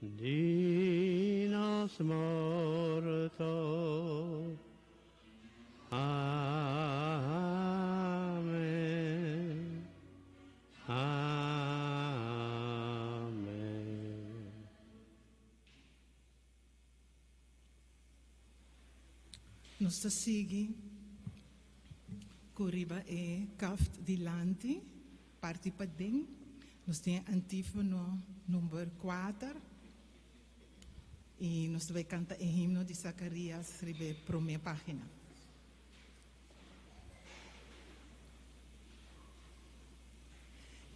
di nos morto. Amèn. Amèn. Nos ta sigui ku riba e kaft dilanti, parti paden, nos tin e antífono number kuater i nos ta bai kanta e himno di Zakarias riba e promé página.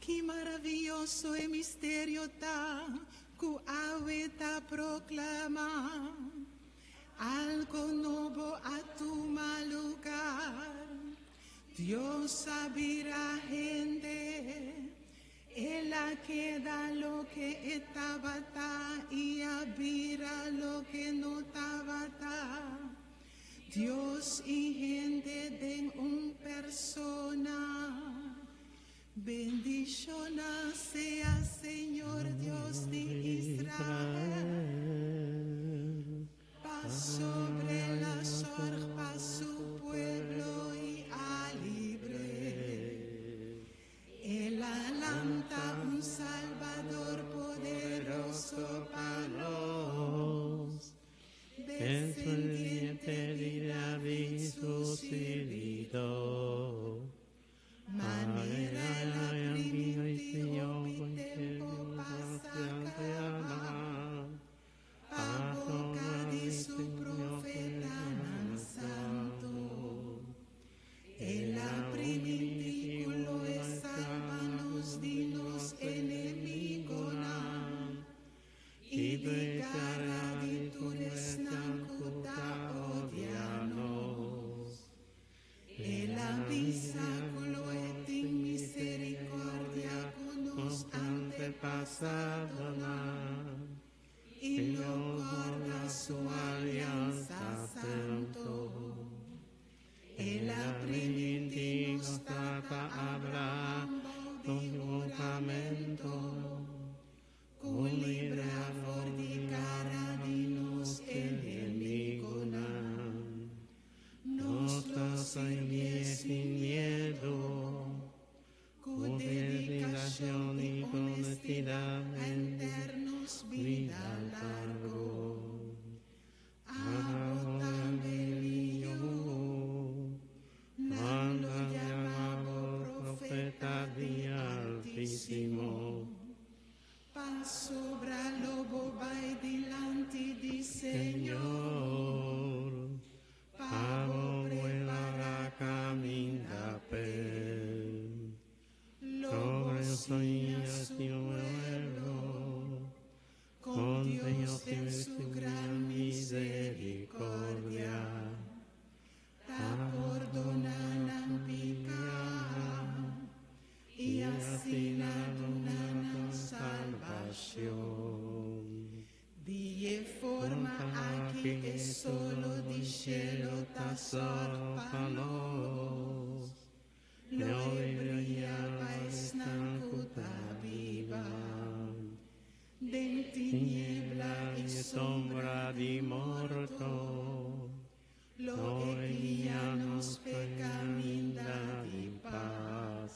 Ki maravioso e misterio ta ku awe ta proklamá! Algo nobo a tuma lugar. Dios a bira hende. El a keda loke e tabata i a bira loke no tabata. Dios i hende den un persona. Bendishoná sea Señor Dios di Israel, pasobra el a sòrg pa su pueblo i a libr'é. El a lanta un Salbador poderoso pa nos, Desendiente di David su sirbidó. Manera el a primintí hopi tempu pasá kaba, pa boka di su profetanan santu. El a primintí ku lo e salba nos di nos enemigonan. I di kara di tur esnan ku ta odia nos. El a bisa ku lo e tin miserikordia ku nos antepasadonan i lo kòrda su aliansa santu. El a primintí nos tata Abraham bou di huramentu. Ku libra for di kara di nos enemigunan. Nos lo sirbié sin miedu, ku dedikashon i honestidat henter nos bida largu. Abo tambe mi yu, nan lo yama bo profeta di Altísimo. Pasobra lo bo bai dilanti di Señor, pa bo prepará kaminda p'e. Lo bo siña su pueblo kon Dios den su gran miserikordia ta pordoná nan piká i asina duna nan salbashon. Di e forma aki e solo di shelu ta sòrg pa nos. Lo e bria pa esnan ku ta biba den tiniebla i sombra di morto. Lo e guia nos p'e caminda di pas.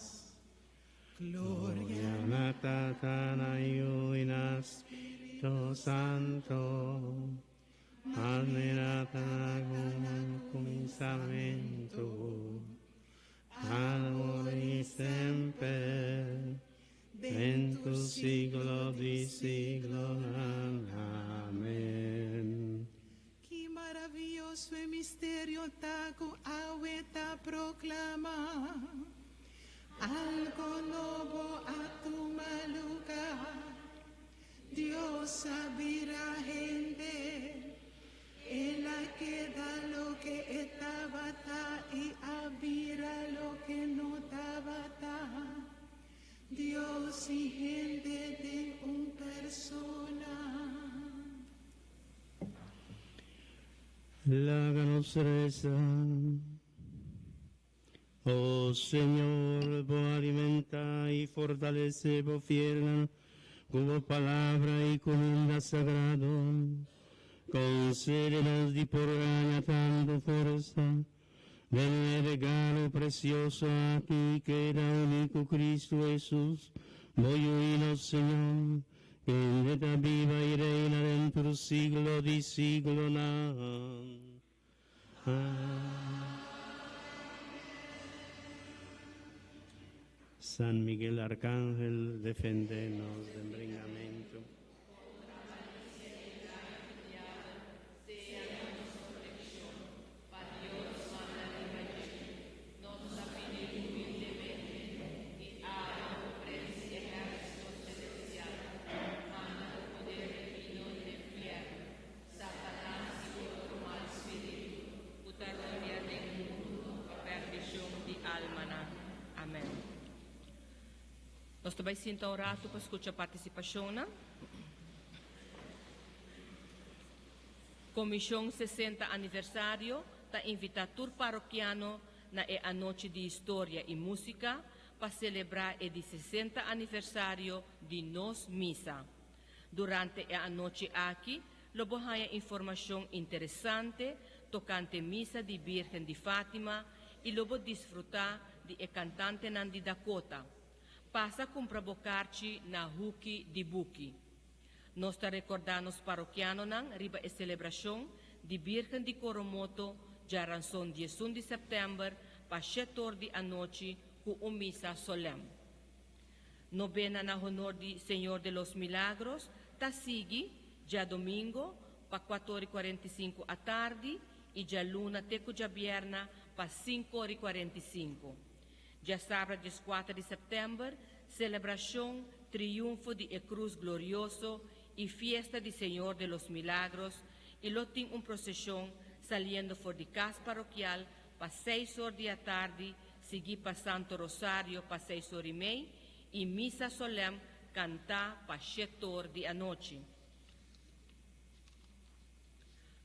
Gloria. Na Tata, na Yu i na Spirito Santo. Manera ta na kuminsamentu, awor i semper, den tur siglo di siglonan. Amèn. Ki maravioso e misterio ta ku awe ta proklamá. Algo nobo a tuma lugá. Dios a bira hende. El a keda loke e tabata i a bira loke no tabata. Dios i hende den un persona. Laga nos resa. O Señor, Bo a alimentá i fortalesé Bo fielnan ku Bo Palabra i kuminda sagrado. Konsede nos di por haña tantu forsa den e regalo presioso aki i keda uní ku Kristu Hesus, Bo Yu i nos Señor, kende ta biba i reina den tur siglo di siglonan. San Miguel Arcángel, defendé nos den bringamentu. Satanas i otro mal spiritu ku ta rodia den mundu pa perdishon di almanan. Amèn. Nos ta bai sinta un ratu pa skucha partisipashonnan. Komishon 60 Aniversario ta invitá tur parokiano na e anochi di historia i músika pa selebrá e di 60 aniversario di nos misa. Durante e anochi aki lo bo haña informashon interesante tokante Misa di Birgen di Fatima i lo bo disfrutá di e kantantenan di Dakota. Pasa kumpra bo karchi na Huki di Buki. Nos ta rekordá nos parokianonan riba e selebrashon di Birgen di Coromoto djaranson 11 di sèptèmber pa shet'or di anochi ku un misa solèm. Nobena na honor di Señor de los Milagros ta sigui djadomingo pa kuator i 45 atardi i djaluna te ku djabierna pa sinkor i 45. Djasabra 14 di sèptèmber, selebrashon Triunfo di e Krus Glorioso i Fiesta di Señor de los Milagros i lo tin un proseshon saliendo for di kas parokial pa seis or di atardi sigui pa Santo Rosario pa seis or i mei i misa solèm kantá pa shet'or di anochi.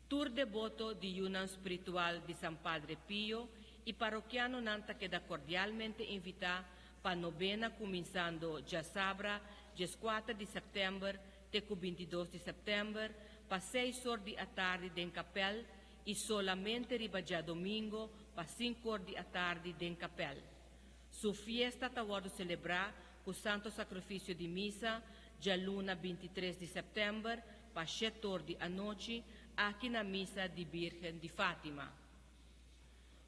Tur deboto di yunan spritual di San Padre Pio i parokianonan ta keda kordialmente invitá pa nobena kuminsando djasabra 14 di sèptèmber te ku 22 di sèptèmber pa seis or di atardi den kapèl i solamente riba djadomingo pa sink'or di atardi den kapèl. Su fiesta ta wòrdu selebrá ku Santo Sakrifisio di Misa djaluna 23 di sèptèmber pa shet'or di anochi aki na Misa di Birgen di Fátima.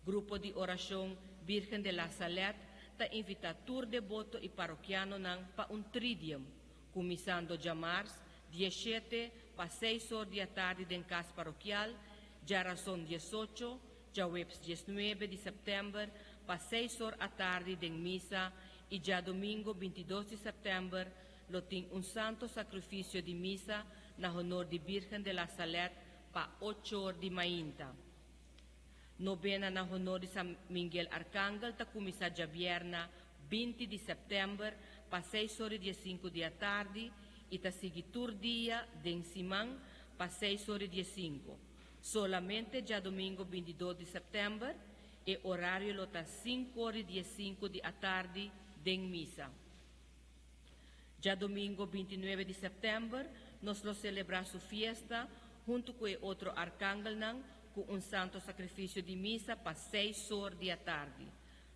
Grupo di Orashon Birgen de la Salette ta invitá tur deboto i parokianonan pa un tridium, kuminsando djamars 17 pa seis or di atardi den kas parokial, djarason 18, djaweps 19 di sèptèmber pa seis or atardi den misa i djadomingo 22 di sèptèmber lo tin un Santo Sakrifisio di Misa na honor di Birgen de la Salette pa och'or di mainta. Nobena na honor di San Miguel Arcangel ta kuminsá djabierna 20 di sèptèmber pa seis or i 15 di atardi i ta sigui tur dia den siman pa seis or i 15. Solamente djadomingo 22 di sèptèmber e orario lo ta sink'or i 15 di atardi den misa. Djadomingo 29 di sèptèmber nos lo selebrá su fiesta huntu ku e otro arkangelnan ku un Santo Sakrifisio di Misa pa seis or di atardi.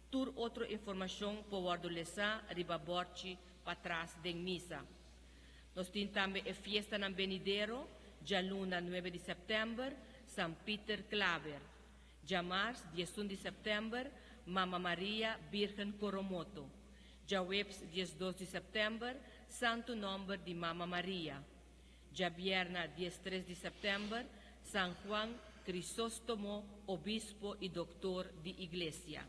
Tur otro informashon por wòrdu lesá riba bòrchi. patras den misa. Nos tin tambe e fiestanan benidero, djaluna nuebe di sèptèmber, San Piter Claver. Djamars 11 di sèptèmber, Mama Maria Birgen Coromoto. Djaweps 12 di sèptèmber, Santu Nòmber di Mama Maria. Djabièrna 13 di sèptèmber, San Juan Crisóstomo, Obispo i Doktor di Iglesia.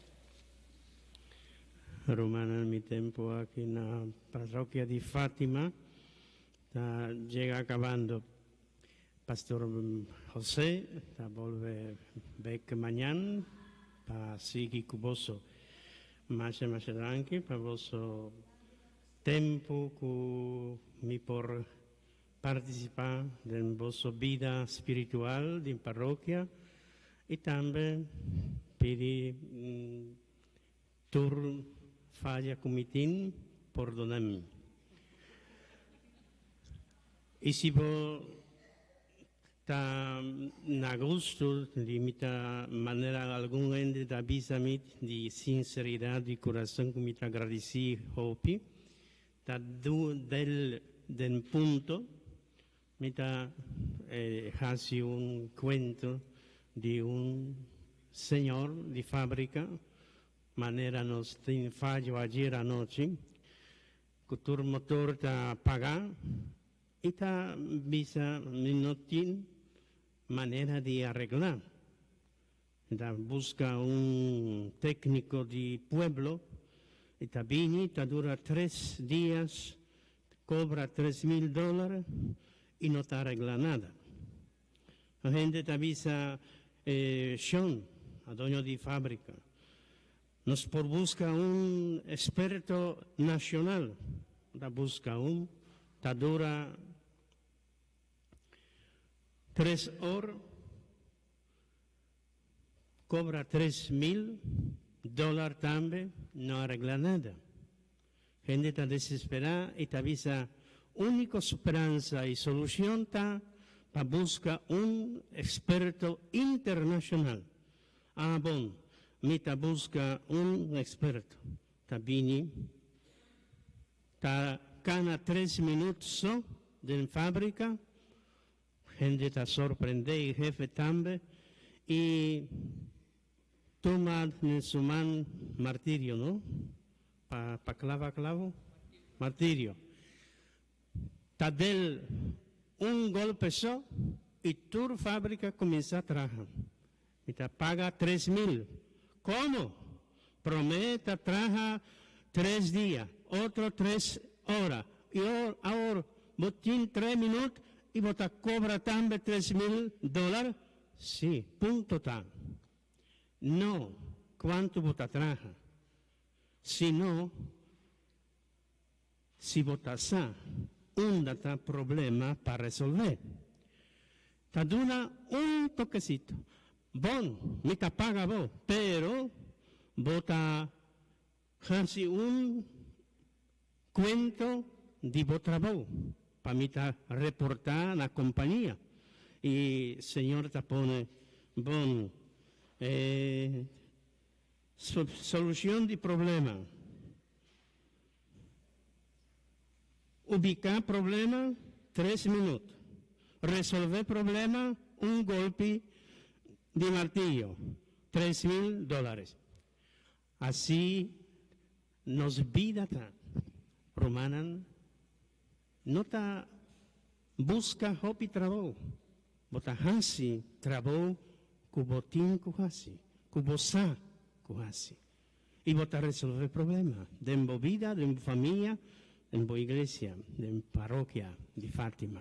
Rumannan, mi tempu aki na Parrokia di Fatima ta yega akabando. Pastor José ta bolbe bek mañan pa sigui ku boso. Masha masha danki pa boso tempu ku mi por partisipá den boso bida spiritual den parrokia i tambe pidi Tur faya ku mi tin, pordona mi. I si bo ta na gustu di mi ta manera algun hende ta bisa mi di sinseridat di kurason ku mi ta gradisí hopi, ta del den punto mi ta hasi un kuento di un señor di fábrika, manera nos tin fayo ayer anochi, ku tur motor ta pagá i ta bisa mi no tin manera di areglá. Mi ta buska un tékniko di pueblo i ta bini, ta dura tres dias, kobra 3000 dòler i no ta areglá nada. Un hende ta bisa e shon, a doño di fábrika, nos por buska un eksperto nashonal. Ta buska un, ta dura tres or, kobra 3000 dòler tambe, no areglá nada. Hende ta desesperá i ta bisa úniko speransa i solushon ta pa buska un eksperto internashonal. Ah bon, mi ta buska un eksperto. Ta bini, ta kana tres minüt so den fábrika, hende ta sorprendé i hefe tambe i tuma den su man martirio, no? Pa pa klava klavo? Martirio. Ta del un golpe so i tur fábrika kuminsá traha. Mi ta paga 3000. Komo? Promé ta traha tres dia, otro 3 ora. I awor bo tin 3 minüt i bo ta kobra tambe 3000 dòler? Sí, punto ta. No kuantu bo ta traha, sino si bo ta sa unda ta problema pa resolvé. Ta duna un tokesito. Bon, mi ta paga bo, pero bo ta hasi un kuento di bo trabou pa mi ta reportá na kompania. I Señor ta pone, bon, solushon di problema. Ubiká problema, 3 minüt. Resolvé problema, un golpe di martillo, 3000 dòler. Asina nos bida ta. Rumannan, no ta buska hopi trabou. Bo ta hasi trabou ku bo tin ku hasi, ku bo sa ku hasi. I bo ta resolvé problema. Den bo bida, den bo famia, den bo iglesia, den parokia di Fatima.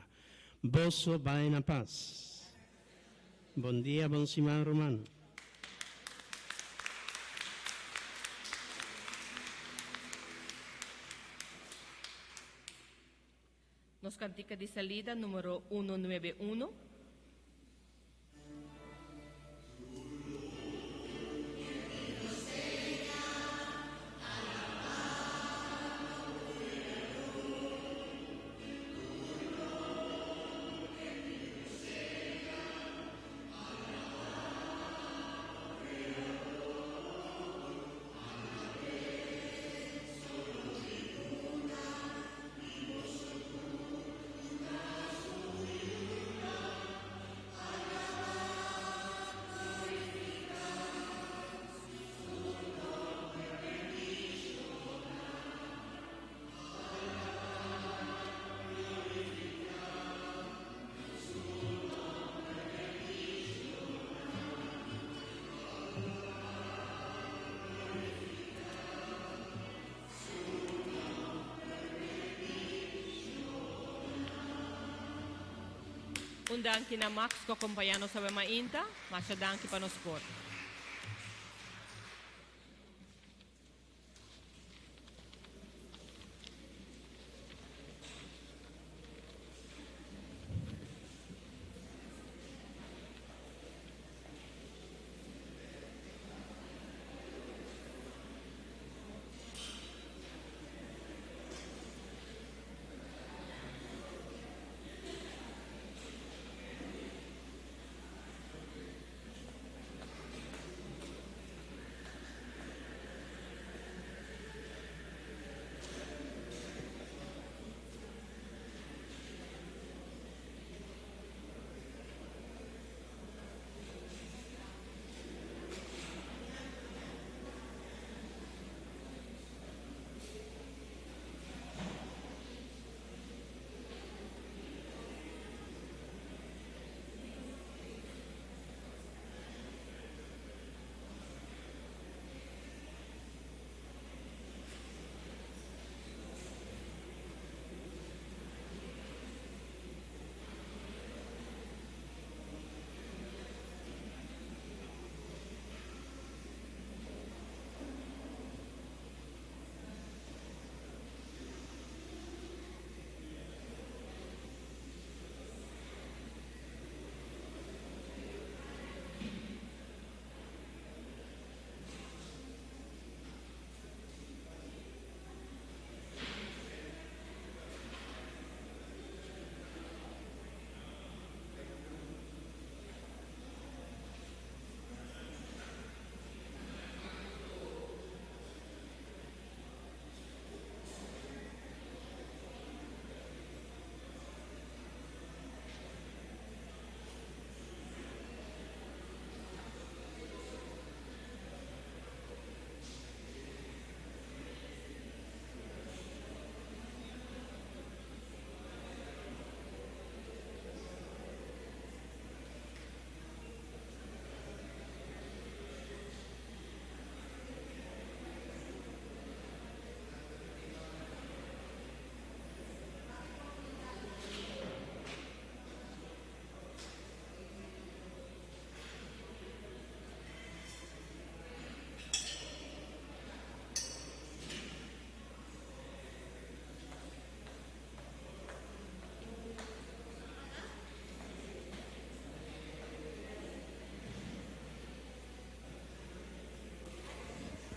Boso bai na pas. Bon dia, bon siman, ruman. Nos kantika di salida numero 191. Un danki na Max ku a kompañá nos awe mainta. Masha danki pa nos kor.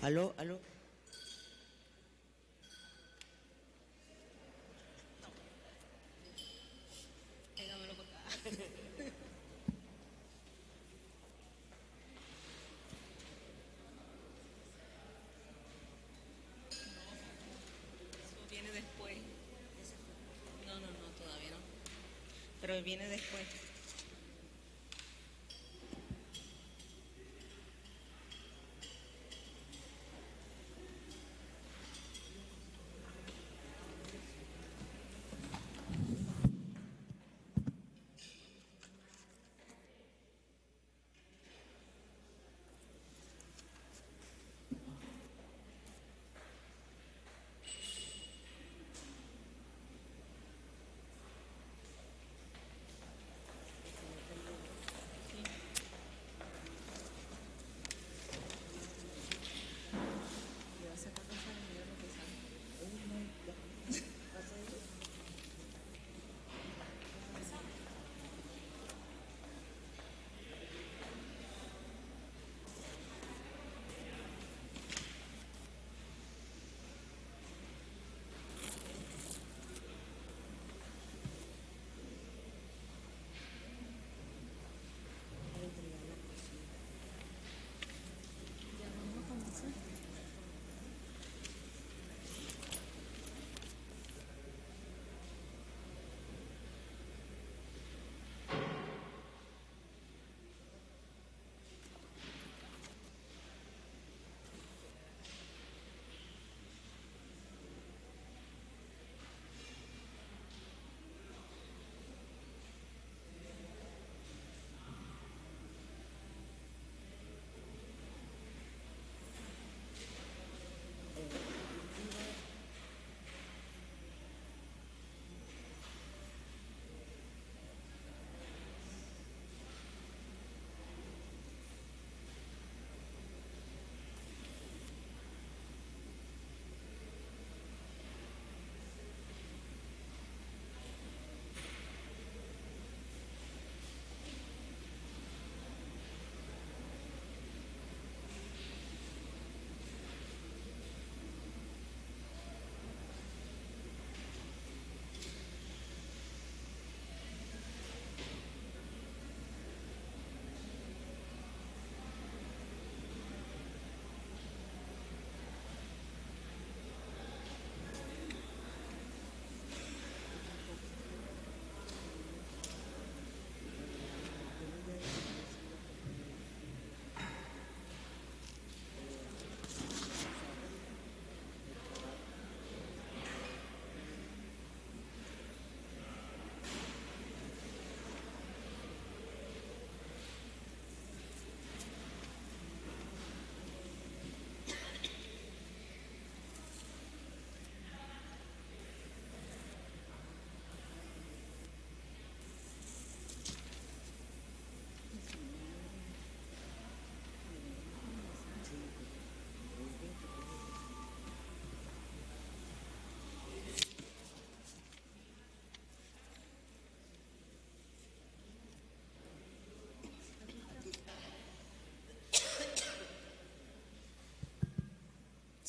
Aló, aló. Eso viene después. No, no, no, todavía no. Pero viene después.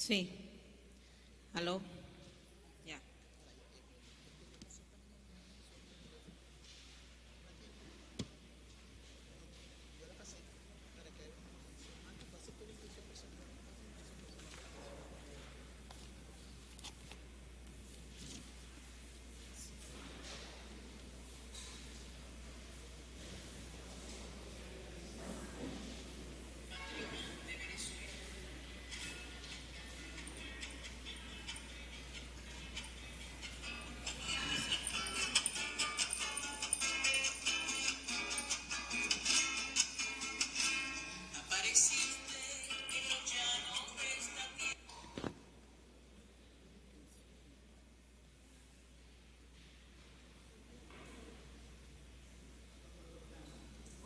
Sí. Aló. Ya.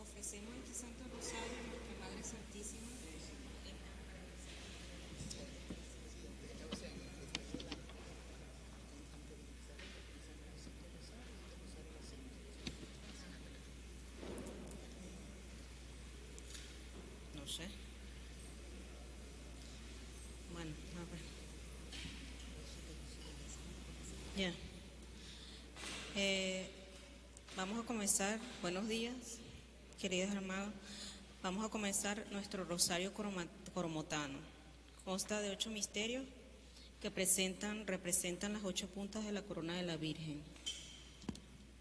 Ofrecemos este Santo Rosario a nuestra Madre Santísima. No sé. Bueno, a ver. Ya. Eh, vamos a comenzar. Buenos días, queridos hermanos. Vamos a comenzar nuestro rosario coromotano. Consta de ocho misterios que presentan, representan las ocho puntas de la corona de la Virgen.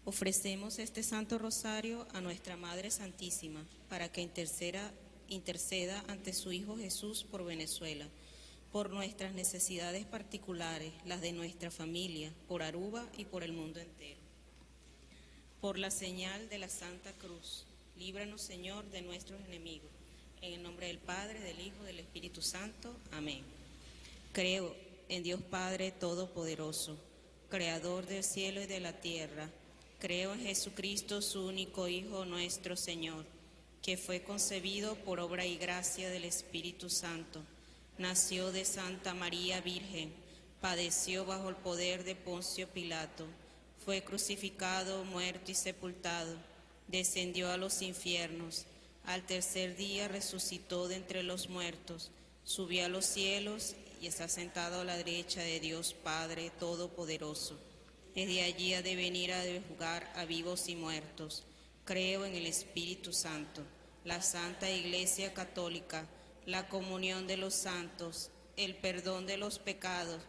Ofrecemos este Santo Rosario a nuestra Madre Santísima para que interceda ante su Hijo Jesús por Venezuela, por nuestras necesidades particulares, las de nuestra familia, por Aruba y por el mundo entero. Por la señal de la Santa Cruz, líbranos, Señor, de nuestros enemigos. En el nombre del Padre, del Hijo, del Espíritu Santo. Amén. Creo en Dios Padre Todopoderoso, Creador del cielo y de la tierra. Creo en Jesucristo, su único Hijo, nuestro Señor, que fue concebido por obra y gracia del Espíritu Santo. Nació de Santa María Virgen, padeció bajo el poder de Poncio Pilato, fue crucificado, muerto y sepultado, descendió a los infiernos, al tercer día resucitó de entre los muertos, subió a los cielos y está sentado a la derecha de Dios Padre Todopoderoso. Desde allí ha de venir a juzgar a vivos y muertos. Creo en el Espíritu Santo, la Santa Iglesia Católica, la comunión de los santos, el perdón de los pecados,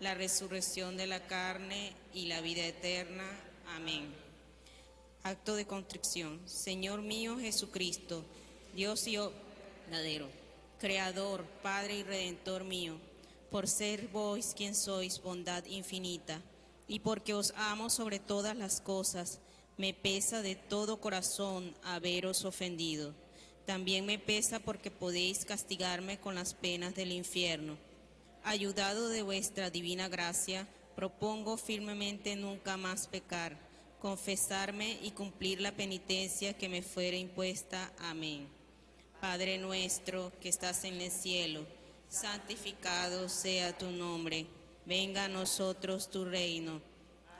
la resurrección de la carne y la vida eterna. Amén. Acto de contrición. Señor mío Jesucristo, Dios y verdadero, Creador, Padre y Redentor mío, por ser vos quien sois bondad infinita, y porque os amo sobre todas las cosas, me pesa de todo corazón haberos ofendido. También me pesa porque podéis castigarme con las penas del infierno. Ayudado de vuestra divina gracia, propongo firmemente nunca más pecar, confesarme y cumplir la penitencia que me fuera impuesta. Amén. Padre nuestro que estás en el cielo, santificado sea tu nombre. Venga a nosotros tu reino.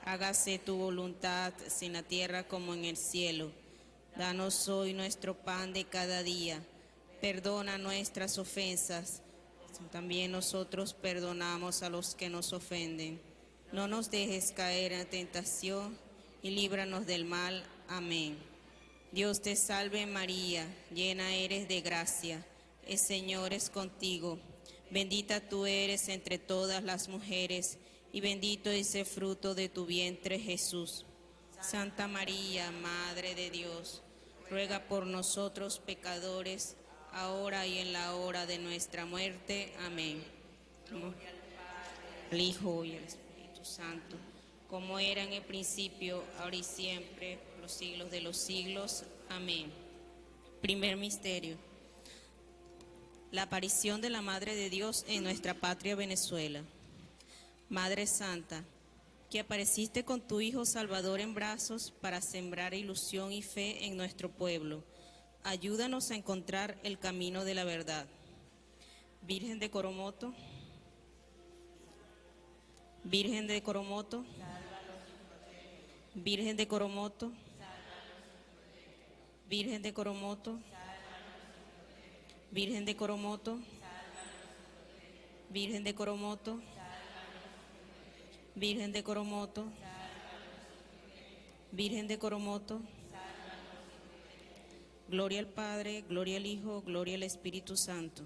Hágase tu voluntad en la tierra como en el cielo. Danos hoy nuestro pan de cada día. Perdona nuestras ofensas. También nosotros perdonamos a los que nos ofenden. No nos dejes caer en tentación y líbranos del mal. Amén. Dios te salve María, llena eres de gracia. El Señor es contigo. Bendita tú eres entre todas las mujeres y bendito es el fruto de tu vientre Jesús. Santa María, Madre de Dios, ruega por nosotros pecadores, ahora y en la hora de nuestra muerte. Amén. Gloria al Padre, al Hijo y al Espíritu Santo, como era en el principio, ahora y siempre, por los siglos de los siglos. Amén. Primer misterio. La aparición de la Madre de Dios en nuestra patria Venezuela. Madre Santa, que apareciste con tu Hijo Salvador en brazos para sembrar ilusión y fe en nuestro pueblo, ayúdanos a encontrar el camino de la verdad. Virgen de Coromoto, Virgen de Coromoto, Virgen de Coromoto, Virgen de Coromoto, Virgen de Coromoto, Virgen de Coromoto, Virgen de Coromoto, Virgen de Coromoto. Gloria al Padre, gloria al Hijo, gloria al Espíritu Santo.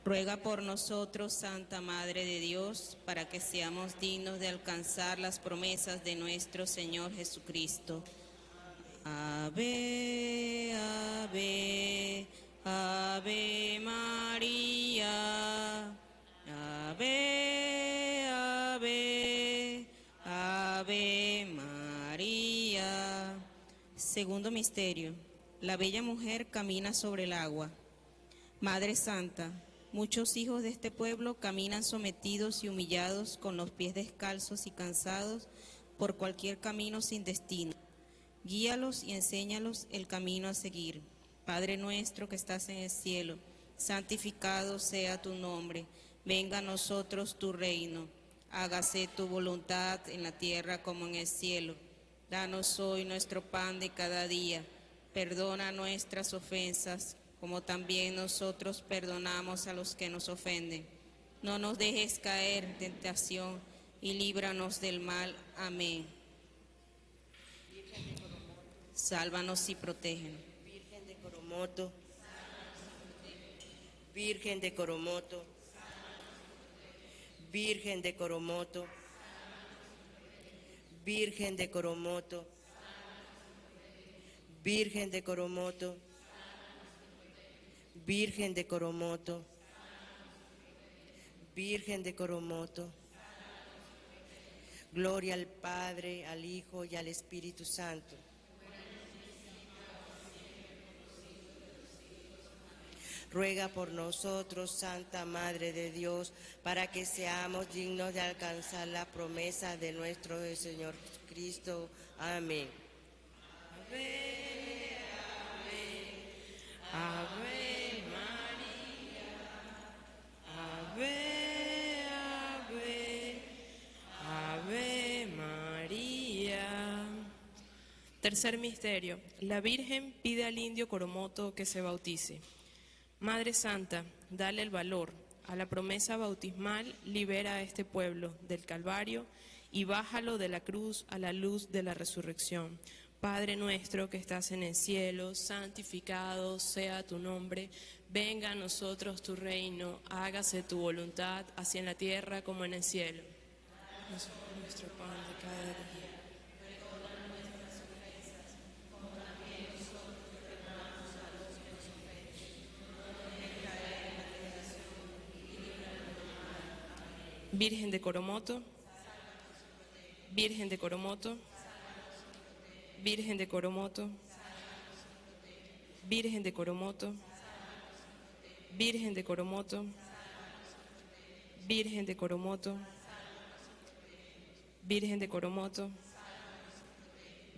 Ruega por nosotros, Santa Madre de Dios, para que seamos dignos de alcanzar las promesas de nuestro Señor Jesucristo. Ave, ave, ave María. Ave, ave, ave María. Segundo misterio. La bella mujer camina sobre el agua. Madre Santa, muchos hijos de este pueblo caminan sometidos y humillados con los pies descalzos y cansados por cualquier camino sin destino. Guíalos y enséñalos el camino a seguir. Padre nuestro que estás en el cielo, santificado sea tu nombre. Venga a nosotros tu reino. Hágase tu voluntad en la tierra como en el cielo. Danos hoy nuestro pan de cada día. Perdona nuestras ofensas, como también nosotros perdonamos a los que nos ofenden. No nos dejes caer en tentación y líbranos del mal. Amén. Sálvanos y protégenos. Virgen de Coromoto, Virgen de Coromoto, Virgen de Coromoto, Virgen de Coromoto, Virgen de Coromoto, Virgen de Coromoto, Virgen de Coromoto. Gloria al Padre, al Hijo y al Espíritu Santo. Ruega por nosotros, Santa Madre de Dios, para que seamos dignos de alcanzar la promesa de nuestro Señor Jesucristo. Amén. Ave, ave, ave María. Ave, ave, ave María. Tercer misterio. La Virgen pide al indio Coromoto que se bautice. Madre Santa, dale el valor. A la promesa bautismal libera a este pueblo del Calvario y bájalo de la cruz a la luz de la resurrección. Padre nuestro que estás en el cielo, santificado sea tu nombre. Venga a nosotros tu reino, hágase tu voluntad, así en la tierra como en el cielo. Nuestro pan de cada día. Virgen de Coromoto, Virgen de Coromoto, Virgen de Coromoto, Virgen de Coromoto, Virgen de Coromoto, Virgen de Coromoto, Virgen de Coromoto,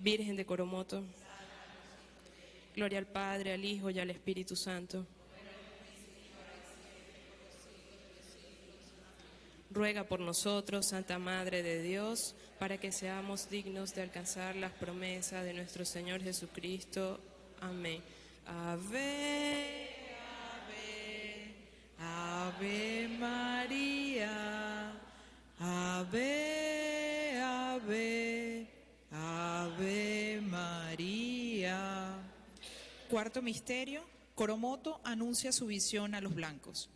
Virgen de Coromoto. Gloria al Padre, al Hijo y al Espíritu Santo. Ruega por nosotros, Santa Madre de Dios, para que seamos dignos de alcanzar las promesas de nuestro Señor Jesucristo. Amén. Ave, ave, ave María. Ave, ave, ave María. Cuarto misterio, Coromoto anuncia su visión a los blancos.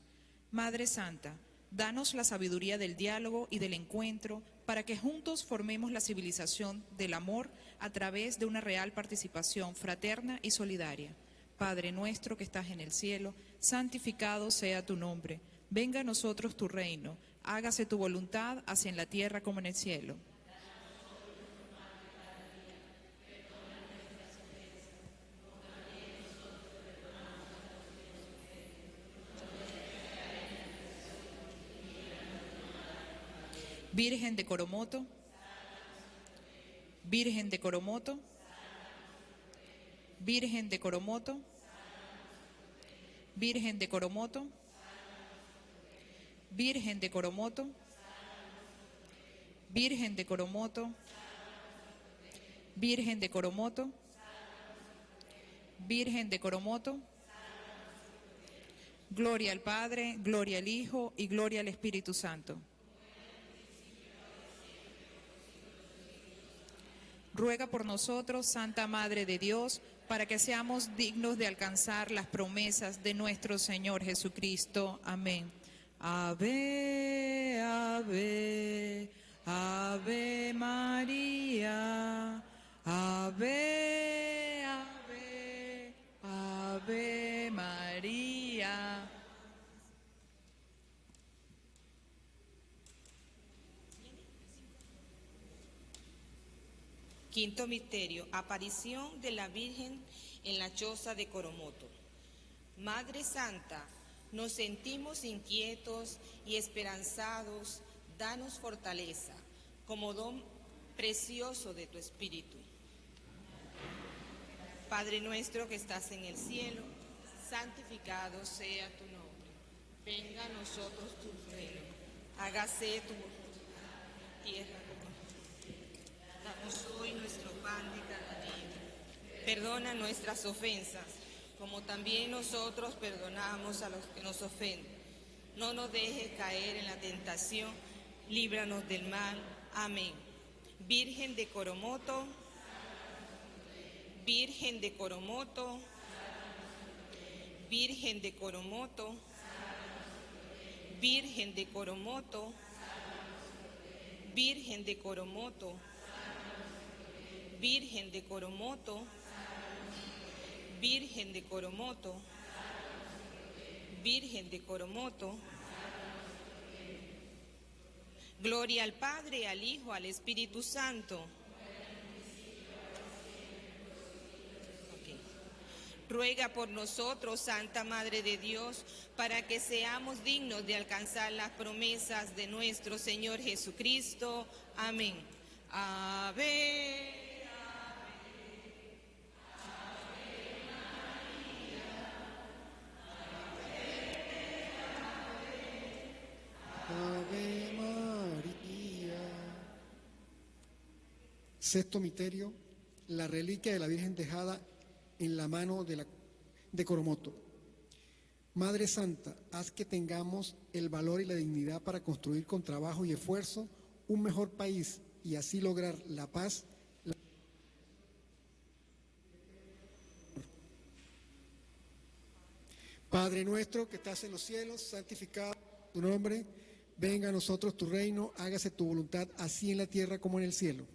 Madre Santa, danos la sabiduría del diálogo y del encuentro para que juntos formemos la civilización del amor a través de una real participación fraterna y solidaria. Padre nuestro que estás en el cielo, santificado sea tu nombre. Venga a nosotros tu reino. Hágase tu voluntad, así en la tierra como en el cielo. Virgen de Coromoto, Virgen de Coromoto, Virgen de Coromoto, Virgen de Coromoto, Virgen de Coromoto, Virgen de Coromoto, Virgen de Coromoto, Virgen de Coromoto, Gloria al Padre, gloria al Hijo y gloria al Espíritu Santo. Ruega por nosotros, Santa Madre de Dios, para que seamos dignos de alcanzar las promesas de nuestro Señor Jesucristo. Amén. Ave, ave, ave María. Ave, ave, ave María. Quinto misterio, aparición de la Virgen en la choza de Coromoto. Madre Santa, nos sentimos inquietos y esperanzados, danos fortaleza como don precioso de tu Espíritu. Padre nuestro que estás en el cielo, santificado sea tu nombre. Venga a nosotros tu reino. Hágase tu voluntad en tierra como Danos hoy nuestro pan de cada día. Perdona nuestras ofensas, como también nosotros perdonamos a los que nos ofenden. No nos dejes caer en la tentación, líbranos del mal. Amén. Virgen de Coromoto, Virgen de Coromoto, Virgen de Coromoto, Virgen de Coromoto, Virgen de Coromoto, Virgen de Coromoto, Virgen de Coromoto, Virgen de Coromoto. Gloria al Padre, al Hijo, al Espíritu Santo. Ok. Ruega por nosotros, Santa Madre de Dios, para que seamos dignos de alcanzar las promesas de nuestro Señor Jesucristo. Amén. Ave. Ave María. Sexto misterio, la reliquia de la Virgen dejada en la mano de, la, de Coromoto. Madre Santa, haz que tengamos el valor y la dignidad para construir con trabajo y esfuerzo un mejor país y así lograr la paz. La... Padre nuestro que estás en los cielos, santificado tu nombre, venga a nosotros tu reino, hágase tu voluntad así en la tierra como en el cielo.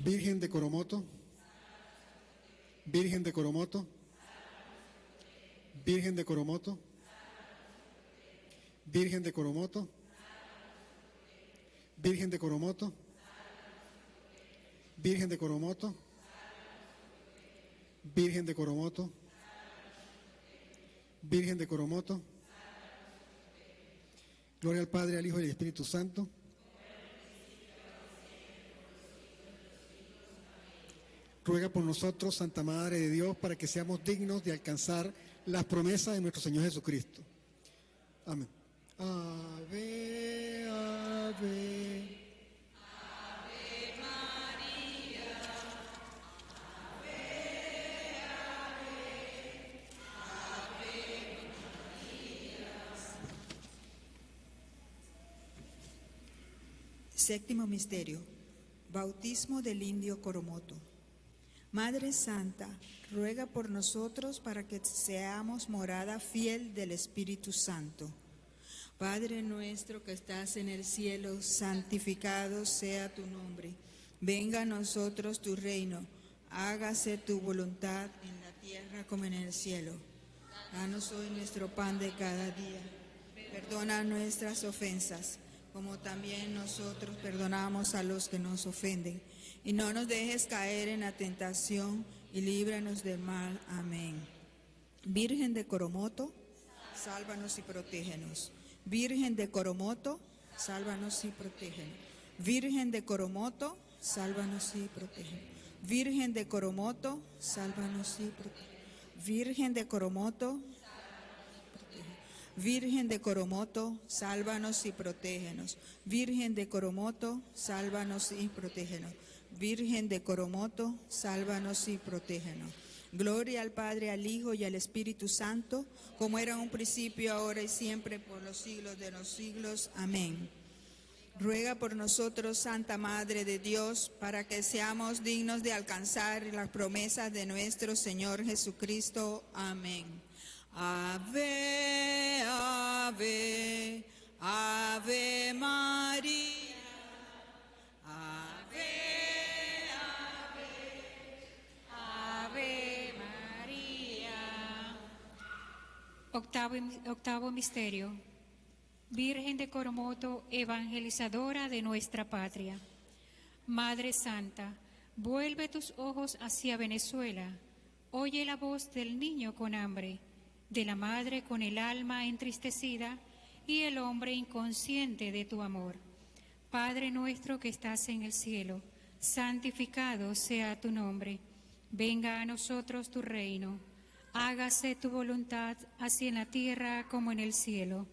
Virgen de Coromoto, Virgen de Coromoto, Virgen de Coromoto, Virgen de Coromoto, Virgen de Coromoto, Virgen de Coromoto, Virgen de Coromoto, Virgen de Coromoto. Gloria al Padre, al Hijo y al Espíritu Santo. Ruega por nosotros, Santa Madre de Dios, para que seamos dignos de alcanzar las promesas de nuestro Señor Jesucristo. Amén. Ave, ave. Séptimo misterio. Bautismo del indio Coromoto. Madre Santa, ruega por nosotros para que seamos morada fiel del Espíritu Santo. Padre nuestro que estás en el cielo, santificado sea tu nombre. Venga a nosotros tu reino. Hágase tu voluntad en la tierra como en el cielo. Danos hoy nuestro pan de cada día. Perdona nuestras ofensas, como también nosotros perdonamos a los que nos ofenden. Y no nos dejes caer en la tentación y líbranos del mal. Amén. Virgen de Coromoto, sálvanos y protégenos. Virgen de Coromoto, sálvanos y protégenos. Virgen de Coromoto, sálvanos y protégenos. Virgen de Coromoto, sálvanos y protégenos. Virgen de Coromoto, protégenos. Virgen de Coromoto, sálvanos y protégenos. Virgen de Coromoto, sálvanos y protégenos. Virgen de Coromoto, sálvanos y protégenos. Gloria al Padre, al Hijo y al Espíritu Santo, como era en un principio, ahora y siempre, por los siglos de los siglos. Amén. Ruega por nosotros, Santa Madre de Dios, para que seamos dignos de alcanzar las promesas de nuestro Señor Jesucristo. Amén. Ave, ave, ave María. Ave, Ave María. Octavo, octavo misterio. Virgen de Coromoto, evangelizadora de nuestra patria. Madre Santa, vuelve tus ojos hacia Venezuela. Oye la voz del niño con hambre, de la madre con el alma entristecida y el hombre inconsciente de tu amor. Padre nuestro que estás en el cielo, santificado sea tu nombre. Venga a nosotros tu reino. Hágase tu voluntad, así en la tierra como en el cielo.